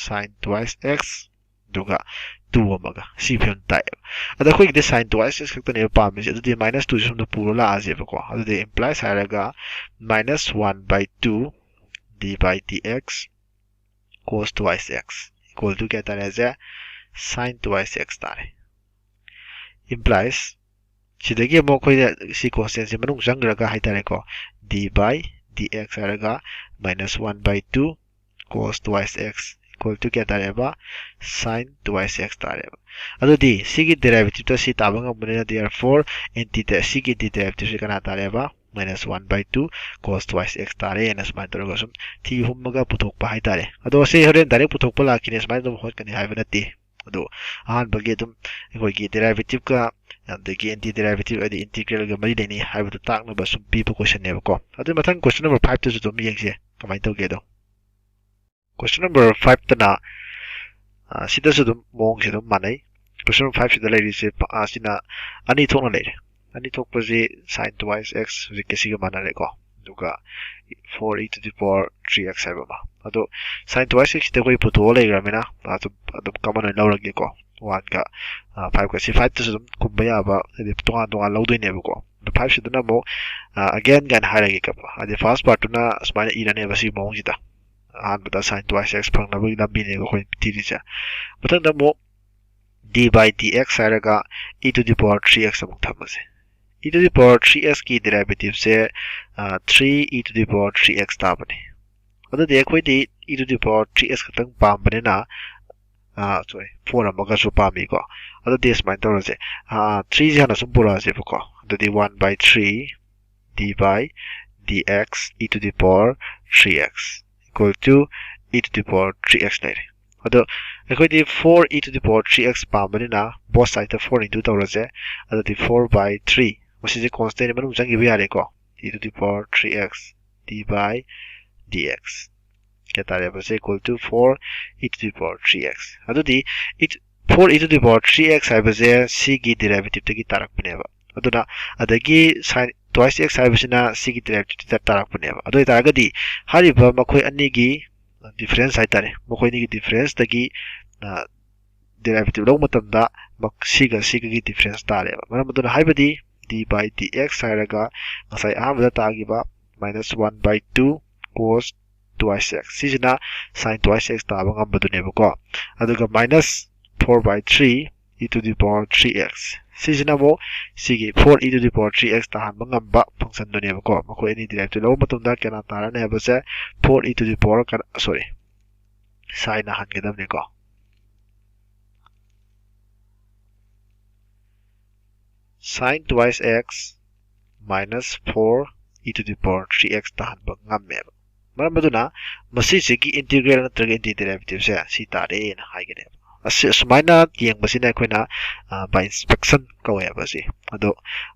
ꯁꯥꯏꯟ ꯇ꯭ꯋꯥꯏꯁ ꯑꯦꯛꯁ ꯑꯗꯨꯒ ꯇꯨ ꯑꯃꯒ, ꯁꯤ ꯐꯤꯕꯝ ꯇꯥꯏꯌꯦꯕ꯫ ꯑꯗ ꯑꯩꯈꯣꯏꯒꯤꯗꯤ ꯁꯥꯏꯟ ꯇ꯭ꯋꯥꯏꯁ ꯑꯦꯛꯁ ꯈꯛꯇꯅꯦꯕ ꯄꯥꯝꯃꯤꯁꯦ꯫ ꯑꯗꯨꯗꯤ ꯃꯥꯏꯅꯁ ꯇꯨꯁꯦ ꯁꯣꯝꯗ ꯄꯨꯔ ꯂꯥꯛꯑꯁꯦꯕꯀꯣ꯫ ꯑꯗꯨꯗꯤ ꯏꯝꯄ꯭ꯂꯥꯏꯁ ꯍꯥꯏꯔꯒ minus one by two D by D X cos twice X equal to ꯀꯌꯥ ꯇꯥꯔꯦ ꯍꯥꯏꯁꯦ? ꯁꯥꯏꯟ ꯇ꯭ꯋꯥꯏꯁ ꯑꯦꯛꯁ ꯇꯥꯔꯦ꯫ ꯏꯝꯄ꯭ꯂꯥꯏꯁ ꯁꯤꯗꯒꯤ ꯑꯃꯨꯛ ꯑꯩꯈꯣꯏꯅ ꯁꯤ ꯀꯣꯟꯁꯇꯦꯟꯁꯤ ꯃꯅꯨꯡ ꯆꯪꯈ꯭ꯔꯒ ꯍꯥꯏꯇꯥꯔꯦꯀꯣ, ꯗꯤ ꯕꯥꯏ ꯗꯤ ꯑꯦꯛꯁ ꯍꯥꯏꯔꯒ minus one by two cost twice X equal to ꯀꯌꯥ ꯇꯥꯔꯦꯕ? ꯁꯥꯏꯟ ꯇ꯭ꯋꯥꯏꯁ ꯑꯦꯛꯁ ꯇꯥꯔꯦꯕ꯫ ꯑꯗꯨꯗꯤ ꯁꯤꯒꯤ ꯗꯦꯔꯥꯏꯚꯦꯇꯤꯚꯇ ꯁꯤ ꯇꯥꯕ ꯉꯝꯕꯅꯤꯅ, therefore ꯑꯦꯟꯇꯤ ꯁꯤꯒꯤ ꯑꯦꯟꯇꯤ ꯗꯦꯔꯥꯏꯚꯦꯇꯤꯚꯁꯤ ꯀꯅꯥ ꯇꯥꯔꯦꯕ? Minus one by two cost twice X ꯇꯥꯔꯦꯅ ꯁꯨꯃꯥꯏꯅ ꯇꯧꯔꯒ ꯁꯨꯝ ꯊꯤ ꯍꯨꯝꯃꯒ ꯄꯨꯊꯣꯛꯄ ꯍꯥꯏꯇꯥꯔꯦ꯫ ꯑꯗꯣ ꯁꯤ ꯍꯣꯔꯦꯟ ꯗꯥꯏꯔꯦꯛ ꯄꯨꯊꯣꯛꯄ ꯂꯥꯛꯈꯤꯅꯤ, ꯁꯨꯃꯥꯏꯅ ꯑꯗꯨꯝ ꯍꯣꯠꯀꯅꯤ ꯍꯥꯏꯕ ꯅꯠꯇꯦ꯫ ꯑꯗꯣ ꯑꯍꯥꯟꯕꯒꯤ ꯑꯗꯨꯝ ꯑꯩꯈꯣꯏꯒꯤ ꯗꯦꯔꯥꯏꯚꯦꯇꯤꯚꯀ ꯑꯗꯒꯤ ꯑꯦꯟꯇꯤ ꯗꯦꯔꯥꯏꯚꯦꯇꯤꯚ ꯍꯥꯏꯗꯤ ꯏꯟꯇꯤꯒ꯭ꯔꯦꯜꯒ ꯃꯔꯤ ꯂꯩꯅꯩ ꯍꯥꯏꯕꯗꯨ ꯇꯥꯛꯅꯕ ꯁꯨꯝ ꯄꯤꯕ ꯀꯣꯏꯁꯟꯅꯦꯕꯀꯣ꯫ ꯑꯗꯨꯒꯤ ꯃꯊꯪ ꯀꯣꯏꯁꯟ ꯅꯝꯕꯔ ꯐꯥꯏꯚꯇꯁꯨ ꯑꯗꯨꯝ ꯌꯦꯡꯁꯦ ꯀꯃꯥꯏꯅ ꯇꯧꯒꯦꯗꯣ꯫ ꯀꯣꯏꯁꯟ ꯅꯝꯕꯔ ꯐꯥꯏꯚꯇꯅ ꯁꯤꯗꯁꯨ ꯑꯗꯨꯝ ꯃꯑꯣꯡꯁꯦ ꯑꯗꯨꯝ ꯃꯥꯟꯅꯩ꯫ Question number five ꯁꯤꯗ ꯂꯩꯔꯤꯁꯦ, ꯑ, ꯁꯤꯅ ꯑꯅꯤ ꯊꯣꯛꯅ ꯂꯩꯔꯦ꯫ ꯑꯅꯤ ꯊꯣꯛꯄꯁꯤ sine twice x ꯍꯧꯖꯤꯛꯀꯤ ꯁꯤꯒ ꯃꯥꯟꯅꯔꯦꯀꯣ, ꯑꯗꯨꯒ four e to the power three x ꯍꯥꯏꯕ ꯑꯃ꯫ ꯑꯗꯣ sine twice x ꯁꯤꯗ ꯑꯩꯈꯣꯏ ꯄꯨꯊꯣꯛꯑ ꯂꯩꯈ꯭ꯔꯕꯅꯤꯅ ꯑꯗꯨꯝ ꯑꯗꯨꯝ common ꯑꯣꯏꯅ ꯂꯧꯔꯒꯦꯀꯣ꯫ One ꯒ five ꯒ, ꯁꯤ five ꯇꯁꯨ ꯑꯗꯨꯝ ꯀꯨꯝꯕ ꯌꯥꯕ, ꯍꯥꯏꯗꯤ ꯇꯣꯉꯥꯟ ꯇꯣꯉꯥꯟ ꯂꯧꯗꯣꯏꯅꯦꯕꯀꯣ꯫ ꯑꯗꯣ five ꯁꯤꯗꯅ ꯑꯃꯨꯛ again ꯀꯥꯏꯅ ꯍꯥꯏꯔꯒꯦ ꯀꯣ꯫ ꯍꯥꯏꯗꯤ first part ꯇꯨꯅ ꯁꯨꯃꯥꯏꯅ ꯏꯔꯅꯦꯕ ꯁꯤꯒꯤ ꯃꯑꯣꯡꯁꯤꯗ꯫ ꯑꯍꯥꯟꯕꯗ sine twice x ꯐꯪꯅꯕꯒꯤ ꯂꯝꯕꯤꯅꯦꯕ ꯑꯩꯈꯣꯏ ꯊꯤꯔꯤꯁꯦ꯫ ꯃꯊꯪꯗ ꯑꯃꯨꯛ d by dx ꯍꯥꯏꯔꯒ e to the power three x ꯑꯃꯨꯛ ꯊꯝꯃꯁꯦ꯫ E to the power three x ꯀꯤ derivative say three e to the power three x ꯇꯥꯕꯅꯤ꯫ ꯑꯗꯨꯗꯤ ꯑꯩꯈꯣꯏꯗꯤ e to the power three x ꯈꯛꯇꯪ ꯄꯥꯝꯕꯅꯤꯅ, sorry, four ꯑꯃꯒꯁꯨ ꯄꯥꯝꯃꯤꯀꯣ꯫ ꯑꯗꯨꯗꯤ ꯁꯨꯃꯥꯏꯅ ꯇꯧꯔꯁꯦ, three ꯁꯦ ꯍꯥꯟꯅ ꯁꯨꯝ ꯄꯨꯔꯛꯑꯁꯦꯕꯀꯣ꯫ ꯑꯗꯨꯗꯤ one by three d by dx e to the power three x equal to e to the power three x ꯂꯩꯔꯦ꯫ ꯑꯗꯣ ꯑꯩꯈꯣꯏꯗꯤ four e to the power three x ꯄꯥꯝꯕꯅꯤꯅ both side ꯇ four into ꯇꯧꯔꯁꯦ꯫ ꯑꯗꯨꯗꯤ four by three, ꯃꯁꯤꯁꯦ constant ꯃꯅꯨꯡ ꯆꯪꯈꯤꯕ ꯌꯥꯔꯦꯀꯣ꯫ E to the power three x d by dx ꯀꯌꯥ ꯇꯥꯔꯦꯕ? ꯁꯦ equal to four e to the power three x꯫ ꯑꯗꯨꯗꯤ four e to the power three x ꯍꯥꯏꯕꯁꯦ ꯁꯤꯒꯤ derivative ꯇꯒꯤ ꯇꯥꯔꯛꯄꯅꯦꯕ꯫ ꯑꯗꯨꯅ ꯑꯗꯒꯤ sine twice x ꯍꯥꯏꯕꯁꯤꯅ ꯁꯤꯒꯤ derivative ꯇ ꯇꯥꯔꯛꯄꯅꯦꯕ꯫ ꯑꯗꯨ ꯑꯣꯏꯇꯥꯔꯒꯗꯤ ꯍꯥꯏꯔꯤꯕ ꯃꯈꯣꯏ ꯑꯅꯤꯒꯤ difference ꯍꯥꯏꯇꯥꯔꯦ, ꯃꯈꯣꯏ ꯑꯅꯤꯒꯤ difference ꯇꯒꯤ derivative ꯂꯧꯕ ꯃꯇꯝꯗ ꯁꯤꯒ ꯁꯤꯒꯒꯤ difference ꯇꯥꯔꯦꯕ꯫ ꯃꯔꯝ ꯑꯗꯨꯅ ꯍꯥꯏꯕꯗꯤ d by dx ꯍꯥꯏꯔꯒ ꯉꯁꯥꯏ ꯑꯍꯥꯟꯕꯗ ꯇꯥꯈꯤꯕ minus one by two cos twice x, ꯁꯤꯁꯤꯅ sine twice x ꯇꯥꯕ ꯉꯝꯕꯗꯨꯅꯦꯕꯀꯣ꯫ ꯑꯗꯨꯒ minus four by three e to the power three x, ꯁꯤꯁꯤꯅ ꯑꯃꯨꯛ ꯁꯤꯒꯤ four e to the power three x ꯇꯥꯍꯟꯕ ꯉꯝꯕ function ꯗꯨꯅꯦꯕꯀꯣ꯫ ꯃꯈꯣꯏ ꯑꯅꯤ derivative ꯂꯧꯕ ꯃꯇꯝꯗ ꯀꯌꯥ ꯇꯥꯔꯅꯤ ꯍꯥꯏꯕꯁꯦ four e to the power, sorry, sine ꯅ ꯍꯟꯒꯗꯕꯅꯤꯀꯣ꯫ Sine twice x minus four e to the power three x ꯇꯥꯍꯟꯕ ꯉꯝꯃꯦꯕ꯫ ꯃꯔꯝ ꯑꯗꯨꯅ ꯃꯁꯤꯁꯤꯒꯤ integral ꯅꯠꯇ꯭ꯔꯒ antiderivative ꯁꯦ ꯁꯤ ꯇꯥꯔꯦꯅ ꯍꯥꯏꯒꯅꯦꯕ꯫ ꯑꯁꯤ ꯑꯁꯨꯃꯥꯏꯅ ꯌꯦꯡꯕꯁꯤꯅ ꯑꯩꯈꯣꯏꯅ by inspection ꯀꯧꯋꯦꯕ ꯑꯁꯤ꯫ ꯑꯗꯣ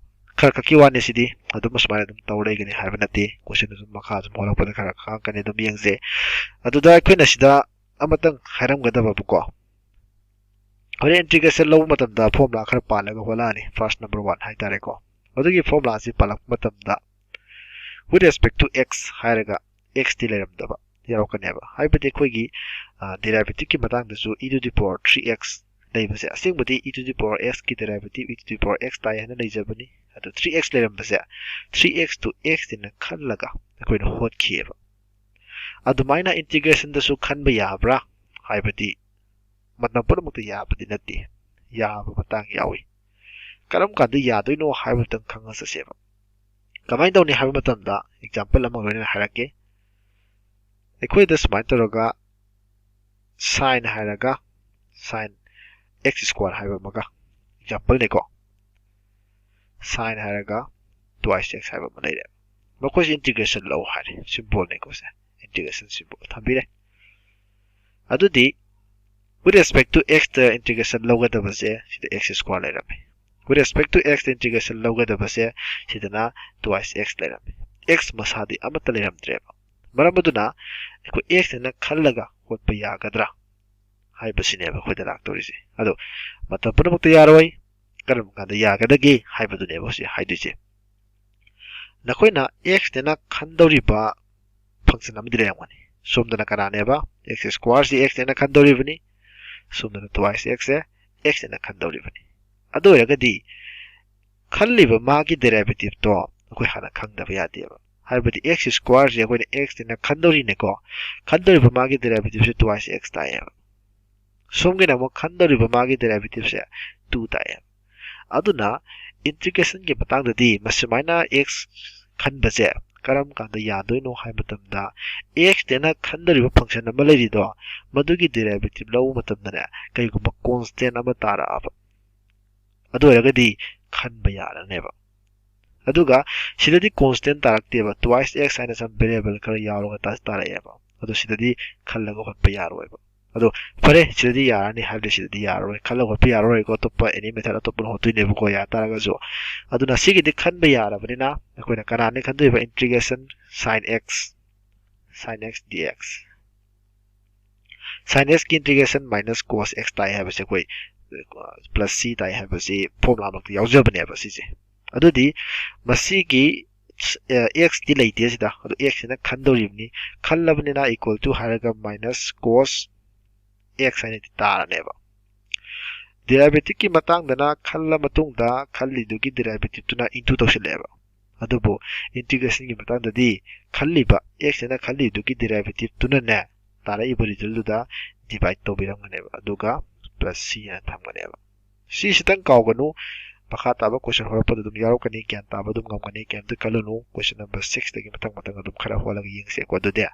ꯈꯔ ꯈꯛꯀꯤ ꯋꯥꯅꯤ ꯁꯤꯗꯤ, ꯑꯗꯨꯝ ꯑꯁꯨꯃꯥꯏꯅ ꯑꯗꯨꯝ ꯇꯧ ꯂꯩꯒꯅꯤ ꯍꯥꯏꯕ ꯅꯠꯇꯦ꯫ Question ꯑꯗꯨꯝ ꯃꯈꯥ ꯑꯗꯨꯝ ꯍꯣꯜꯂꯛꯄꯗ ꯈꯔ ꯈꯪꯉꯛꯀꯅꯤ, ꯑꯗꯨꯝ ꯌꯦꯡꯁꯦ꯫ ꯑꯗꯨꯗ ꯑꯩꯈꯣꯏꯅ ꯁꯤꯗ ꯑꯃꯇꯪ ꯍꯥꯏꯔꯝꯒꯗꯕꯕꯨꯀꯣ, ꯍꯣꯔꯦꯟ integration ꯂꯧꯕ ꯃꯇꯝꯗ formula ꯈꯔ ꯄꯥꯜꯂꯒ ꯍꯣꯠꯂꯛꯑꯅꯤ, first number one ꯍꯥꯏꯇꯥꯔꯦꯀꯣ꯫ ꯑꯗꯨꯒꯤ formula ꯑꯁꯤ ꯄꯥꯜꯂꯛꯄ ꯃꯇꯝꯗ with respect to x ꯍꯥꯏꯔꯒ x ꯇꯤ ꯂꯩꯔꯝꯗꯕ ꯌꯥꯎꯔꯛꯀꯅꯦꯕ꯫ ꯍꯥꯏꯕꯗꯤ ꯑꯩꯈꯣꯏꯒꯤ derivative ꯀꯤ ꯃꯇꯥꯡꯗꯁꯨ e to the power three x ꯂꯩꯕꯁꯦ, ꯑꯁꯦꯡꯕꯗꯤ e to the power x ꯀꯤ derivative e to the power x ꯇꯥꯏ ꯍꯥꯏꯅ ꯂꯩꯖꯕꯅꯤ꯫ ꯑꯗꯣ three x ꯂꯩꯔꯝꯕꯁꯦ three x two x ꯇꯤꯅ ꯈꯜꯂꯒ ꯑꯩꯈꯣꯏꯅ ꯍꯣꯠꯈꯤꯑꯕ꯫ ꯑꯗꯨꯃꯥꯏꯅ integration ꯗꯁꯨ ꯈꯟꯕ ꯌꯥꯕ꯭ꯔꯥ? ꯍꯥꯏꯕꯗꯤ ꯃꯇꯝ ꯄꯨꯝꯅꯃꯛꯇ ꯌꯥꯕꯗꯤ ꯅꯠꯇꯦ, ꯌꯥꯕ ꯃꯇꯥꯡ ꯌꯥꯎꯏ꯫ ꯀꯔꯝ ꯀꯥꯟꯗ ꯌꯥꯗꯣꯏꯅꯣ ꯍꯥꯏꯕꯗꯨꯇꯪ ꯈꯪꯉ ꯆꯠꯁꯦꯕ꯫ ꯀꯃꯥꯏꯅ ꯇꯧꯅꯤ ꯍꯥꯏꯕ ꯃꯇꯝꯗ example ꯑꯃ ꯂꯣꯏꯅꯅ ꯍꯥꯏꯔꯛꯀꯦ꯫ ꯑꯩꯈꯣꯏꯗ ꯁꯨꯃꯥꯏꯅ ꯇꯧꯔꯒ sine ꯍꯥꯏꯔꯒ sine x square ꯍꯥꯏꯕ ꯑꯃꯒ, example ꯅꯤꯀꯣ, sine ꯍꯥꯏꯔꯒ twice x ꯍꯥꯏꯕ ꯑꯃ ꯂꯩꯔꯦ꯫ ꯃꯈꯣꯏꯁꯦ integration ꯂꯧ ꯍꯥꯏꯔꯦ, symbol ꯅꯤꯀꯣ ꯁꯦ, integration symbol ꯊꯝꯕꯤꯔꯦ꯫ ꯑꯗꯨꯗꯤ with respect to x ꯇ integration ꯂꯧꯒꯗꯕꯁꯦ ꯁꯤꯗ x square ꯂꯩꯔꯝꯃꯤ꯫ With respect to x ꯇ integration ꯂꯧꯒꯗꯕꯁꯦ ꯁꯤꯗꯅ twice x ꯂꯩꯔꯝꯃꯤ꯫ X ꯃꯁꯥꯗꯤ ꯑꯃꯠꯇ ꯂꯩꯔꯝꯗ꯭ꯔꯦꯕ꯫ ꯃꯔꯝ ꯑꯗꯨꯅ ꯑꯩꯈꯣꯏ x ꯅꯦꯅ ꯈꯜꯂꯒ ꯍꯣꯠꯄ ꯌꯥꯒꯗ꯭ꯔꯥ ꯍꯥꯏꯕꯁꯤꯅꯦꯕ ꯑꯩꯈꯣꯏꯗ ꯂꯥꯛꯇꯧꯔꯤꯁꯦ꯫ ꯑꯗꯣ ꯃꯇꯝ ꯄꯨꯝꯅꯃꯛꯇ ꯌꯥꯔꯣꯏ, ꯀꯔꯝꯕ ꯀꯥꯟꯗ ꯌꯥꯒꯗꯒꯦ ꯍꯥꯏꯕꯗꯨꯅꯦꯕ ꯍꯧꯖꯤꯛ ꯍꯥꯏꯗꯣꯏꯁꯦ꯫ ꯅꯈꯣꯏꯅ x ꯅꯦꯅ ꯈꯟꯗꯧꯔꯤꯕ function ꯑꯃꯗꯤ ꯂꯩꯔꯝꯒꯅꯤ꯫ ꯁꯣꯝꯗꯅ ꯀꯅꯥꯅꯦꯕ? X square ꯁꯤ x ꯅꯦꯅ ꯈꯟꯗꯧꯔꯤꯕꯅꯤ꯫ ꯁꯣꯝꯗꯅ twice x ꯁꯦ x ꯅꯦꯅ ꯈꯟꯗꯧꯔꯤꯕꯅꯤ꯫ ꯑꯗꯨ ꯑꯣꯏꯔꯒꯗꯤ ꯈꯜꯂꯤꯕ ꯃꯥꯒꯤ derivative ꯇꯣ ꯑꯩꯈꯣꯏ ꯍꯥꯟꯅ ꯈꯪꯗꯕ ꯌꯥꯗꯦꯕ꯫ ꯍꯥꯏꯕꯗꯤ x square ꯁꯤ ꯑꯩꯈꯣꯏꯅ x ꯅꯦꯅ ꯈꯟꯗꯧꯔꯤꯅꯦꯀꯣ꯫ ꯈꯟꯗꯧꯔꯤꯕ ꯃꯥꯒꯤ derivative ꯁꯦ twice x ꯇꯥꯏꯌꯦꯕ꯫ ꯁꯣꯝꯒꯤꯅ ꯑꯃꯨꯛ ꯈꯟꯗꯧꯔꯤꯕ ꯃꯥꯒꯤ derivative ꯁꯦ two ꯇꯥꯏꯌꯦꯕ꯫ ꯑꯗꯨꯅ integration ꯒꯤ ꯃꯇꯥꯡꯗꯗꯤ ꯃꯁꯨꯃꯥꯏꯅ x ꯈꯟꯕꯁꯦ ꯀꯔꯝ ꯀꯥꯟꯗ ꯌꯥꯗꯣꯏꯅꯣ ꯍꯥꯏꯕ ꯃꯇꯝꯗ, x ꯅꯦꯅ ꯈꯟꯗꯧꯔꯤꯕ function ꯑꯃ ꯂꯩꯔꯤꯗꯣ, ꯃꯗꯨꯒꯤ derivative ꯂꯧꯕ ꯃꯇꯝꯗꯅꯦ, ꯀꯩꯒꯨꯝꯕ constant ꯑꯃ ꯇꯥꯔꯛꯑꯕ, ꯑꯗꯨ ꯑꯣꯏꯔꯒꯗꯤ ꯈꯟꯕ ꯌꯥꯔꯅꯦꯕ꯫ ꯑꯗꯨꯒ ꯁꯤꯗꯗꯤ constant ꯇꯥꯔꯛꯇꯦꯕ, twice x ꯍꯥꯏꯅ some variable ꯈꯔ ꯌꯥꯎꯔꯒ ꯇꯥ-, ꯇꯥꯔꯛꯑꯦꯕ꯫ ꯑꯗꯣ ꯁꯤꯗꯗꯤ ꯈꯜꯂꯒ ꯍꯣꯠꯄ ꯌꯥꯔꯣꯏꯕ꯫ ꯑꯗꯣ ꯐꯔꯦ, ꯁꯤꯗꯗꯤ ꯌꯥꯔꯅꯤ ꯍꯥꯏꯕꯗꯤ ꯁꯤꯗꯗꯤ ꯌꯥꯔꯔꯣꯏ, ꯈꯜꯂꯒ ꯍꯣꯠꯄ ꯌꯥꯔꯔꯣꯏꯀꯣ, ꯑꯇꯣꯞꯄ any method ꯑꯇꯣꯞꯄꯅ ꯍꯣꯠꯇꯣꯏꯅꯦꯕꯀꯣ, ꯌꯥ ꯇꯥꯔꯒꯁꯨ꯫ ꯑꯗꯨꯅ ꯁꯤꯒꯤꯗꯤ ꯈꯟꯕ ꯌꯥꯔꯕꯅꯤꯅ ꯑꯩꯈꯣꯏꯅ ꯀꯅꯥꯅꯤ ꯈꯟꯗꯣꯏꯕ? Integration sine x, sine x dx꯫ Sin x ꯀꯤ integration minus cos x ꯇꯥꯏ ꯍꯥꯏꯕꯁꯦ ꯑꯩꯈꯣꯏ plus c ꯇꯥꯏ ꯍꯥꯏꯕꯁꯤ formula ꯃꯛꯇ ꯌꯥꯎꯖꯕꯅꯦꯕ ꯁꯤꯁꯦ꯫ ꯑꯗꯨꯗꯤ ꯃꯁꯤꯒꯤ x ꯇꯤ ꯂꯩꯇꯦ ꯁꯤꯗ, ꯑꯗꯣ x ꯁꯤꯅ ꯈꯟꯗꯧꯔꯤꯕꯅꯤ꯫ ꯈꯜꯂꯕꯅꯤꯅ equal to ꯍꯥꯏꯔꯒ minus cos x ꯍꯥꯏꯅꯗꯤ ꯇꯥꯔꯅꯦꯕ꯫ Derivative ꯀꯤ ꯃꯇꯥꯡꯗꯅ ꯈꯜꯂ ꯃꯇꯨꯡꯗ ꯈꯜꯂꯤꯗꯨꯒꯤ derivative ꯇꯨꯅ into ꯇꯧꯁꯤꯜꯂꯛꯑꯦꯕ꯫ ꯑꯗꯨꯕꯨ integration ꯒꯤ ꯃꯇꯥꯡꯗꯗꯤ ꯈꯜꯂꯤꯕ x ꯁꯤꯅ ꯈꯜꯂꯤꯗꯨꯒꯤ derivative ꯇꯨꯅꯅꯦ ꯇꯥꯔꯛꯏꯕ result ꯇꯨꯗ divide ꯇꯧꯕꯤꯔꯝꯒꯅꯦꯕ, ꯑꯗꯨꯒ plus c ꯍꯥꯏꯅ ꯊꯝꯒꯅꯦꯕ꯫ ꯁꯤꯁꯤꯇꯪ ꯀꯥꯎꯒꯅꯨ, ꯃꯈꯥ ꯇꯥꯕ question ꯍꯧꯔꯛꯄꯗ ꯑꯗꯨꯝ ꯌꯥꯎꯔꯛꯀꯅꯤ, ꯒ꯭ꯌꯥꯟ ꯇꯥꯕ ꯑꯗꯨꯝ ꯉꯝꯒꯅꯤ, ꯀꯩꯝꯇ ꯈꯜꯂꯨꯅꯨ꯫ Question number six ꯇꯒꯤ ꯃꯊꯪ ꯃꯊꯪ ꯑꯗꯨꯝ ꯈꯔ ꯍꯣꯠꯂꯒ ꯌꯦꯡꯁꯦꯀꯣ꯫ ꯑꯗꯨꯗꯤ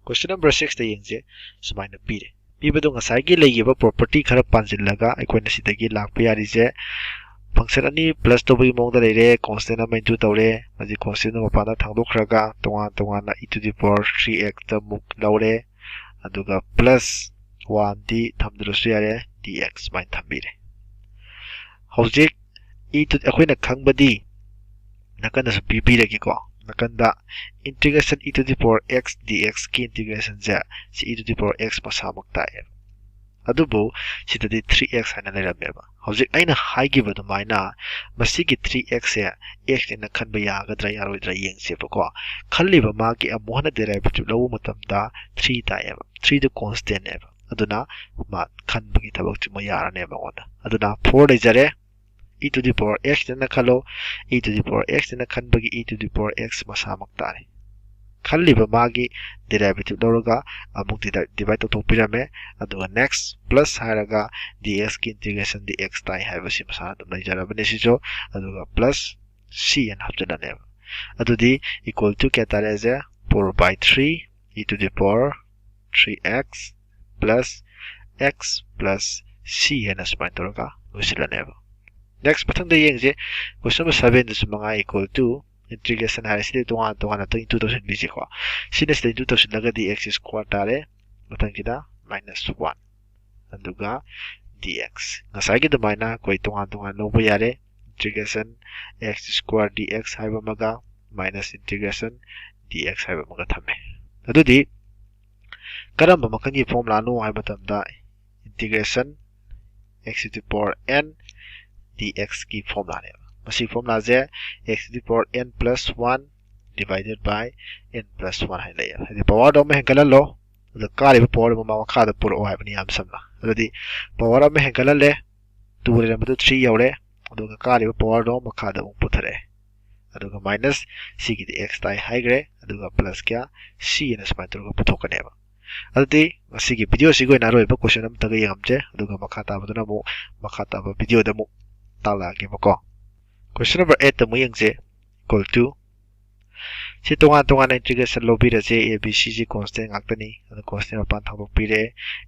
question number six ꯇ ꯌꯦꯡꯁꯦ꯫ ꯁꯨꯃꯥꯏꯅ ꯄꯤꯔꯦ꯫ ꯄꯤꯕꯗꯣ ꯉꯁꯥꯏꯒꯤ ꯂꯩꯈꯤꯕ property ꯈꯔ ꯄꯥꯟꯁꯤꯜꯂꯒ ꯑꯩꯈꯣꯏꯅ ꯁꯤꯗꯒꯤ ꯂꯥꯛꯄ ꯌꯥꯔꯤꯁꯦ function ꯑꯅꯤ plus ꯇꯧꯕꯒꯤ ꯃꯑꯣꯡꯗ ꯂꯩꯔꯦ, constant ꯑꯃ into ꯇꯧꯔꯦ, ꯃꯁꯤ constant ꯑꯃ ꯃꯄꯥꯟꯗ ꯊꯥꯡꯗꯣꯛꯈ꯭ꯔꯒ ꯇꯣꯉꯥꯟ ꯇꯣꯉꯥꯟꯅ e to the power three x ꯇ ꯑꯃꯨꯛ ꯂꯧꯔꯦ, ꯑꯗꯨꯒ plus one ꯗꯤ ꯊꯝꯗ꯭ꯔꯁꯨ ꯌꯥꯔꯦ, dx ꯁꯨꯃꯥꯏꯅ ꯊꯝꯕꯤꯔꯦ꯫ ꯍꯧꯖꯤꯛ e to ꯑꯩꯈꯣꯏꯅ ꯈꯪꯕꯗꯤ ꯅꯥꯀꯟꯗꯁꯨ ꯄꯤꯕꯤꯔꯒꯦꯀꯣ꯫ ꯅꯥꯀꯟꯗ integration e to the power x dx ꯀꯤ integration ꯁꯦ ꯁꯤ e to the power x ꯃꯁꯥꯃꯛ ꯇꯥꯛꯑꯦꯕ꯫ ꯑꯗꯨꯕꯨ ꯁꯤꯗꯗꯤ three x ꯍꯥꯏꯅ ꯂꯩꯔꯝꯃꯦꯕ꯫ ꯍꯧꯖꯤꯛ ꯑꯩꯅ ꯍꯥꯏꯈꯤꯕ ꯑꯗꯨꯃꯥꯏꯅ ꯃꯁꯤꯒꯤ three x ꯁꯦ x ꯅ ꯈꯟꯕ ꯌꯥꯒꯗ꯭ꯔꯥ ꯌꯥꯔꯣꯏꯗ꯭ꯔꯥ ꯌꯦꯡꯁꯦꯕꯀꯣ꯫ ꯈꯜꯂꯤꯕ ꯃꯥꯒꯤ ꯑꯃꯨꯛ ꯍꯟꯅ derivative ꯂꯧꯕ ꯃꯇꯝꯗ three ꯇꯥꯛꯑꯦꯕ꯫ Three ꯗꯨ constant ꯅꯦꯕ꯫ ꯑꯗꯨꯅ ꯃꯥ ꯈꯟꯕꯒꯤ ꯊꯕꯛꯁꯤꯃ ꯌꯥꯔꯅꯦꯕ ꯃꯉꯣꯟꯗ꯫ ꯑꯗꯨꯅ four ꯂꯩꯖꯔꯦ꯫ e to the power x ꯅ ꯈꯜꯂꯣ꯫ e to the power x ꯅ ꯈꯟꯕꯒꯤ e to the power x ꯃꯁꯥꯃꯛ ꯇꯥꯔꯦ꯫ ꯈꯜꯂꯤꯕ ꯃꯥꯒꯤ derivative ꯂꯧꯔꯒ ꯑꯃꯨꯛ divide ꯇꯧꯊꯣꯛꯄꯤꯔꯝꯃꯦ꯫ ꯑꯗꯨꯒ next plus ꯍꯥꯏꯔꯒ dx ꯀꯤ integration dx ꯇꯥꯏ ꯍꯥꯏꯕꯁꯤ ꯃꯁꯥꯅ ꯑꯗꯨꯝ ꯂꯩꯖꯔꯕꯅꯤ ꯁꯤꯁꯨ꯫ ꯑꯗꯨꯒ plus c ꯍꯥꯏꯅ ꯍꯥꯞꯆꯤꯜꯂꯅꯦꯕ꯫ ꯑꯗꯨꯗꯤ equal to ꯀꯌꯥ ꯇꯥꯔꯦ ꯍꯥꯏꯁꯦ? Four by three e to the power three x plus x plus c ꯍꯥꯏꯅ ꯁꯨꯃꯥꯏꯅ ꯇꯧꯔꯒ ꯂꯣꯏꯁꯤꯜꯂꯅꯦꯕ꯫ Next ꯃꯊꯪꯗ ꯌꯦꯡꯁꯦ꯫ Question number seven ꯗꯁꯨ ꯃꯉꯥ equal to integration ꯍꯥꯏꯔꯦ꯫ ꯁꯤꯗꯤ ꯇꯣꯉꯥꯟ ꯇꯣꯉꯥꯟꯅ ꯑꯗꯨꯝ into ꯇꯧꯁꯤꯟꯕꯤꯁꯤꯀꯣ꯫ ꯁꯤꯅ ꯁꯤꯗ into ꯇꯧꯁꯤꯜꯂꯒꯗꯤ x square ꯇꯥꯔꯦ꯫ ꯃꯊꯪꯁꯤꯗ minus one꯫ ꯑꯗꯨꯒ dx꯫ ꯉꯁꯥꯏꯒꯤ ꯑꯗꯨꯃꯥꯏꯅ ꯑꯩꯈꯣꯏ ꯇꯣꯉꯥꯟ ꯇꯣꯉꯥꯟ ꯂꯧꯕ ꯌꯥꯔꯦ꯫ Integration x square dx ꯍꯥꯏꯕ ꯑꯃꯒ minus integration dx ꯍꯥꯏꯕ ꯑꯃꯒ ꯊꯝꯃꯦ꯫ ꯑꯗꯨꯗꯤ ꯀꯔꯝꯕ ꯃꯈꯜꯒꯤ ꯐꯣꯔꯃꯨꯂꯥꯅꯣ ꯍꯥꯏꯕ ꯃꯇꯝꯗ integration x to the power n dx ꯀꯤ ꯐꯣꯔꯃꯨꯂꯥꯅꯦꯕ꯫ ꯃꯁꯤ ꯐꯣꯔꯃꯨꯂꯥꯁꯦ x to the power n plus one divided by n plus one ꯍꯥꯏꯅ ꯂꯩꯌꯦꯕ꯫ ꯍꯥꯏꯗꯤ ꯄꯋꯥꯔꯗꯣ ꯑꯃ ꯍꯦꯟꯒꯠꯍꯜꯂꯣ, ꯑꯗꯨꯒ ꯀꯥꯔꯤꯕ ꯄꯋꯥꯔꯗꯨ ꯃꯃꯥ ꯃꯈꯥꯗ ꯄꯨꯔꯛꯑꯣ ꯍꯥꯏꯕꯅꯤ ꯌꯥꯝ ꯁꯝꯅ꯫ ꯑꯗꯨꯗꯤ ꯄꯋꯥꯔ ꯑꯃ ꯍꯦꯟꯒꯠꯍꯜꯂꯦ, ꯇꯨ ꯂꯩꯔꯝꯕꯗꯨ ꯊ꯭ꯔꯤ ꯌꯧꯔꯦ, ꯑꯗꯨꯒ ꯀꯥꯔꯤꯕ ꯄꯋꯥꯔꯗꯣ ꯃꯈꯥꯗ ꯑꯃꯨꯛ ꯄꯨꯊꯔꯛꯑꯦ꯫ ꯑꯗꯨꯒ ꯃꯥꯏꯅꯁ ꯁꯤꯒꯤꯗꯤ ꯑꯦꯛꯁ ꯇꯥꯏ ꯍꯥꯏꯈ꯭ꯔꯦ, ꯑꯗꯨꯒ ꯄ꯭ꯂꯁ ꯀꯌꯥ ꯁꯤ ꯑꯅ ꯁꯨꯃꯥꯏꯅ ꯇꯧꯔꯒ ꯄꯨꯊꯣꯛꯀꯅꯦꯕ꯫ ꯑꯗꯨꯗꯤ ꯉꯁꯤꯒꯤ ꯚꯤꯗꯤꯑꯣꯁꯤꯒꯤ ꯑꯣꯏꯅ ꯑꯔꯣꯏꯕ ꯀꯣꯏꯁꯟ ꯑꯃꯇꯒ ꯌꯦꯡꯉꯝꯁꯦ, ꯑꯗꯨꯒ ꯃꯈꯥ ꯇꯥꯕꯗꯨꯅ ꯑꯃꯨꯛ ꯃꯈꯥ ꯇꯥꯕ ꯚꯤꯗꯤꯑꯣꯗ ꯑꯃꯨꯛ ꯇꯥꯛꯂꯛꯑꯒꯦꯕꯀꯣ꯫ ꯀꯣꯏꯁꯟ ꯅꯝꯕꯔ ꯑꯩꯠꯇ ꯑꯃꯨꯛ ꯌꯦꯡꯁꯦ꯫ Equal to, ꯁꯤ ꯇꯣꯉꯥꯟ ꯇꯣꯉꯥꯟꯅ ꯏꯟꯇꯤꯒ꯭ꯔꯦꯁꯟ ꯂꯧꯕꯤꯔꯁꯦ꯫ ꯑꯦ ꯕꯤ ꯁꯤꯁꯤ ꯀꯣꯟꯁꯇꯦꯟ ꯉꯥꯛꯇꯅꯤ, ꯑꯗꯨ ꯀꯣꯟꯁꯇꯦꯟ ꯃꯄꯥꯟ ꯊꯥꯡꯗꯣꯛꯄꯤꯔꯦ꯫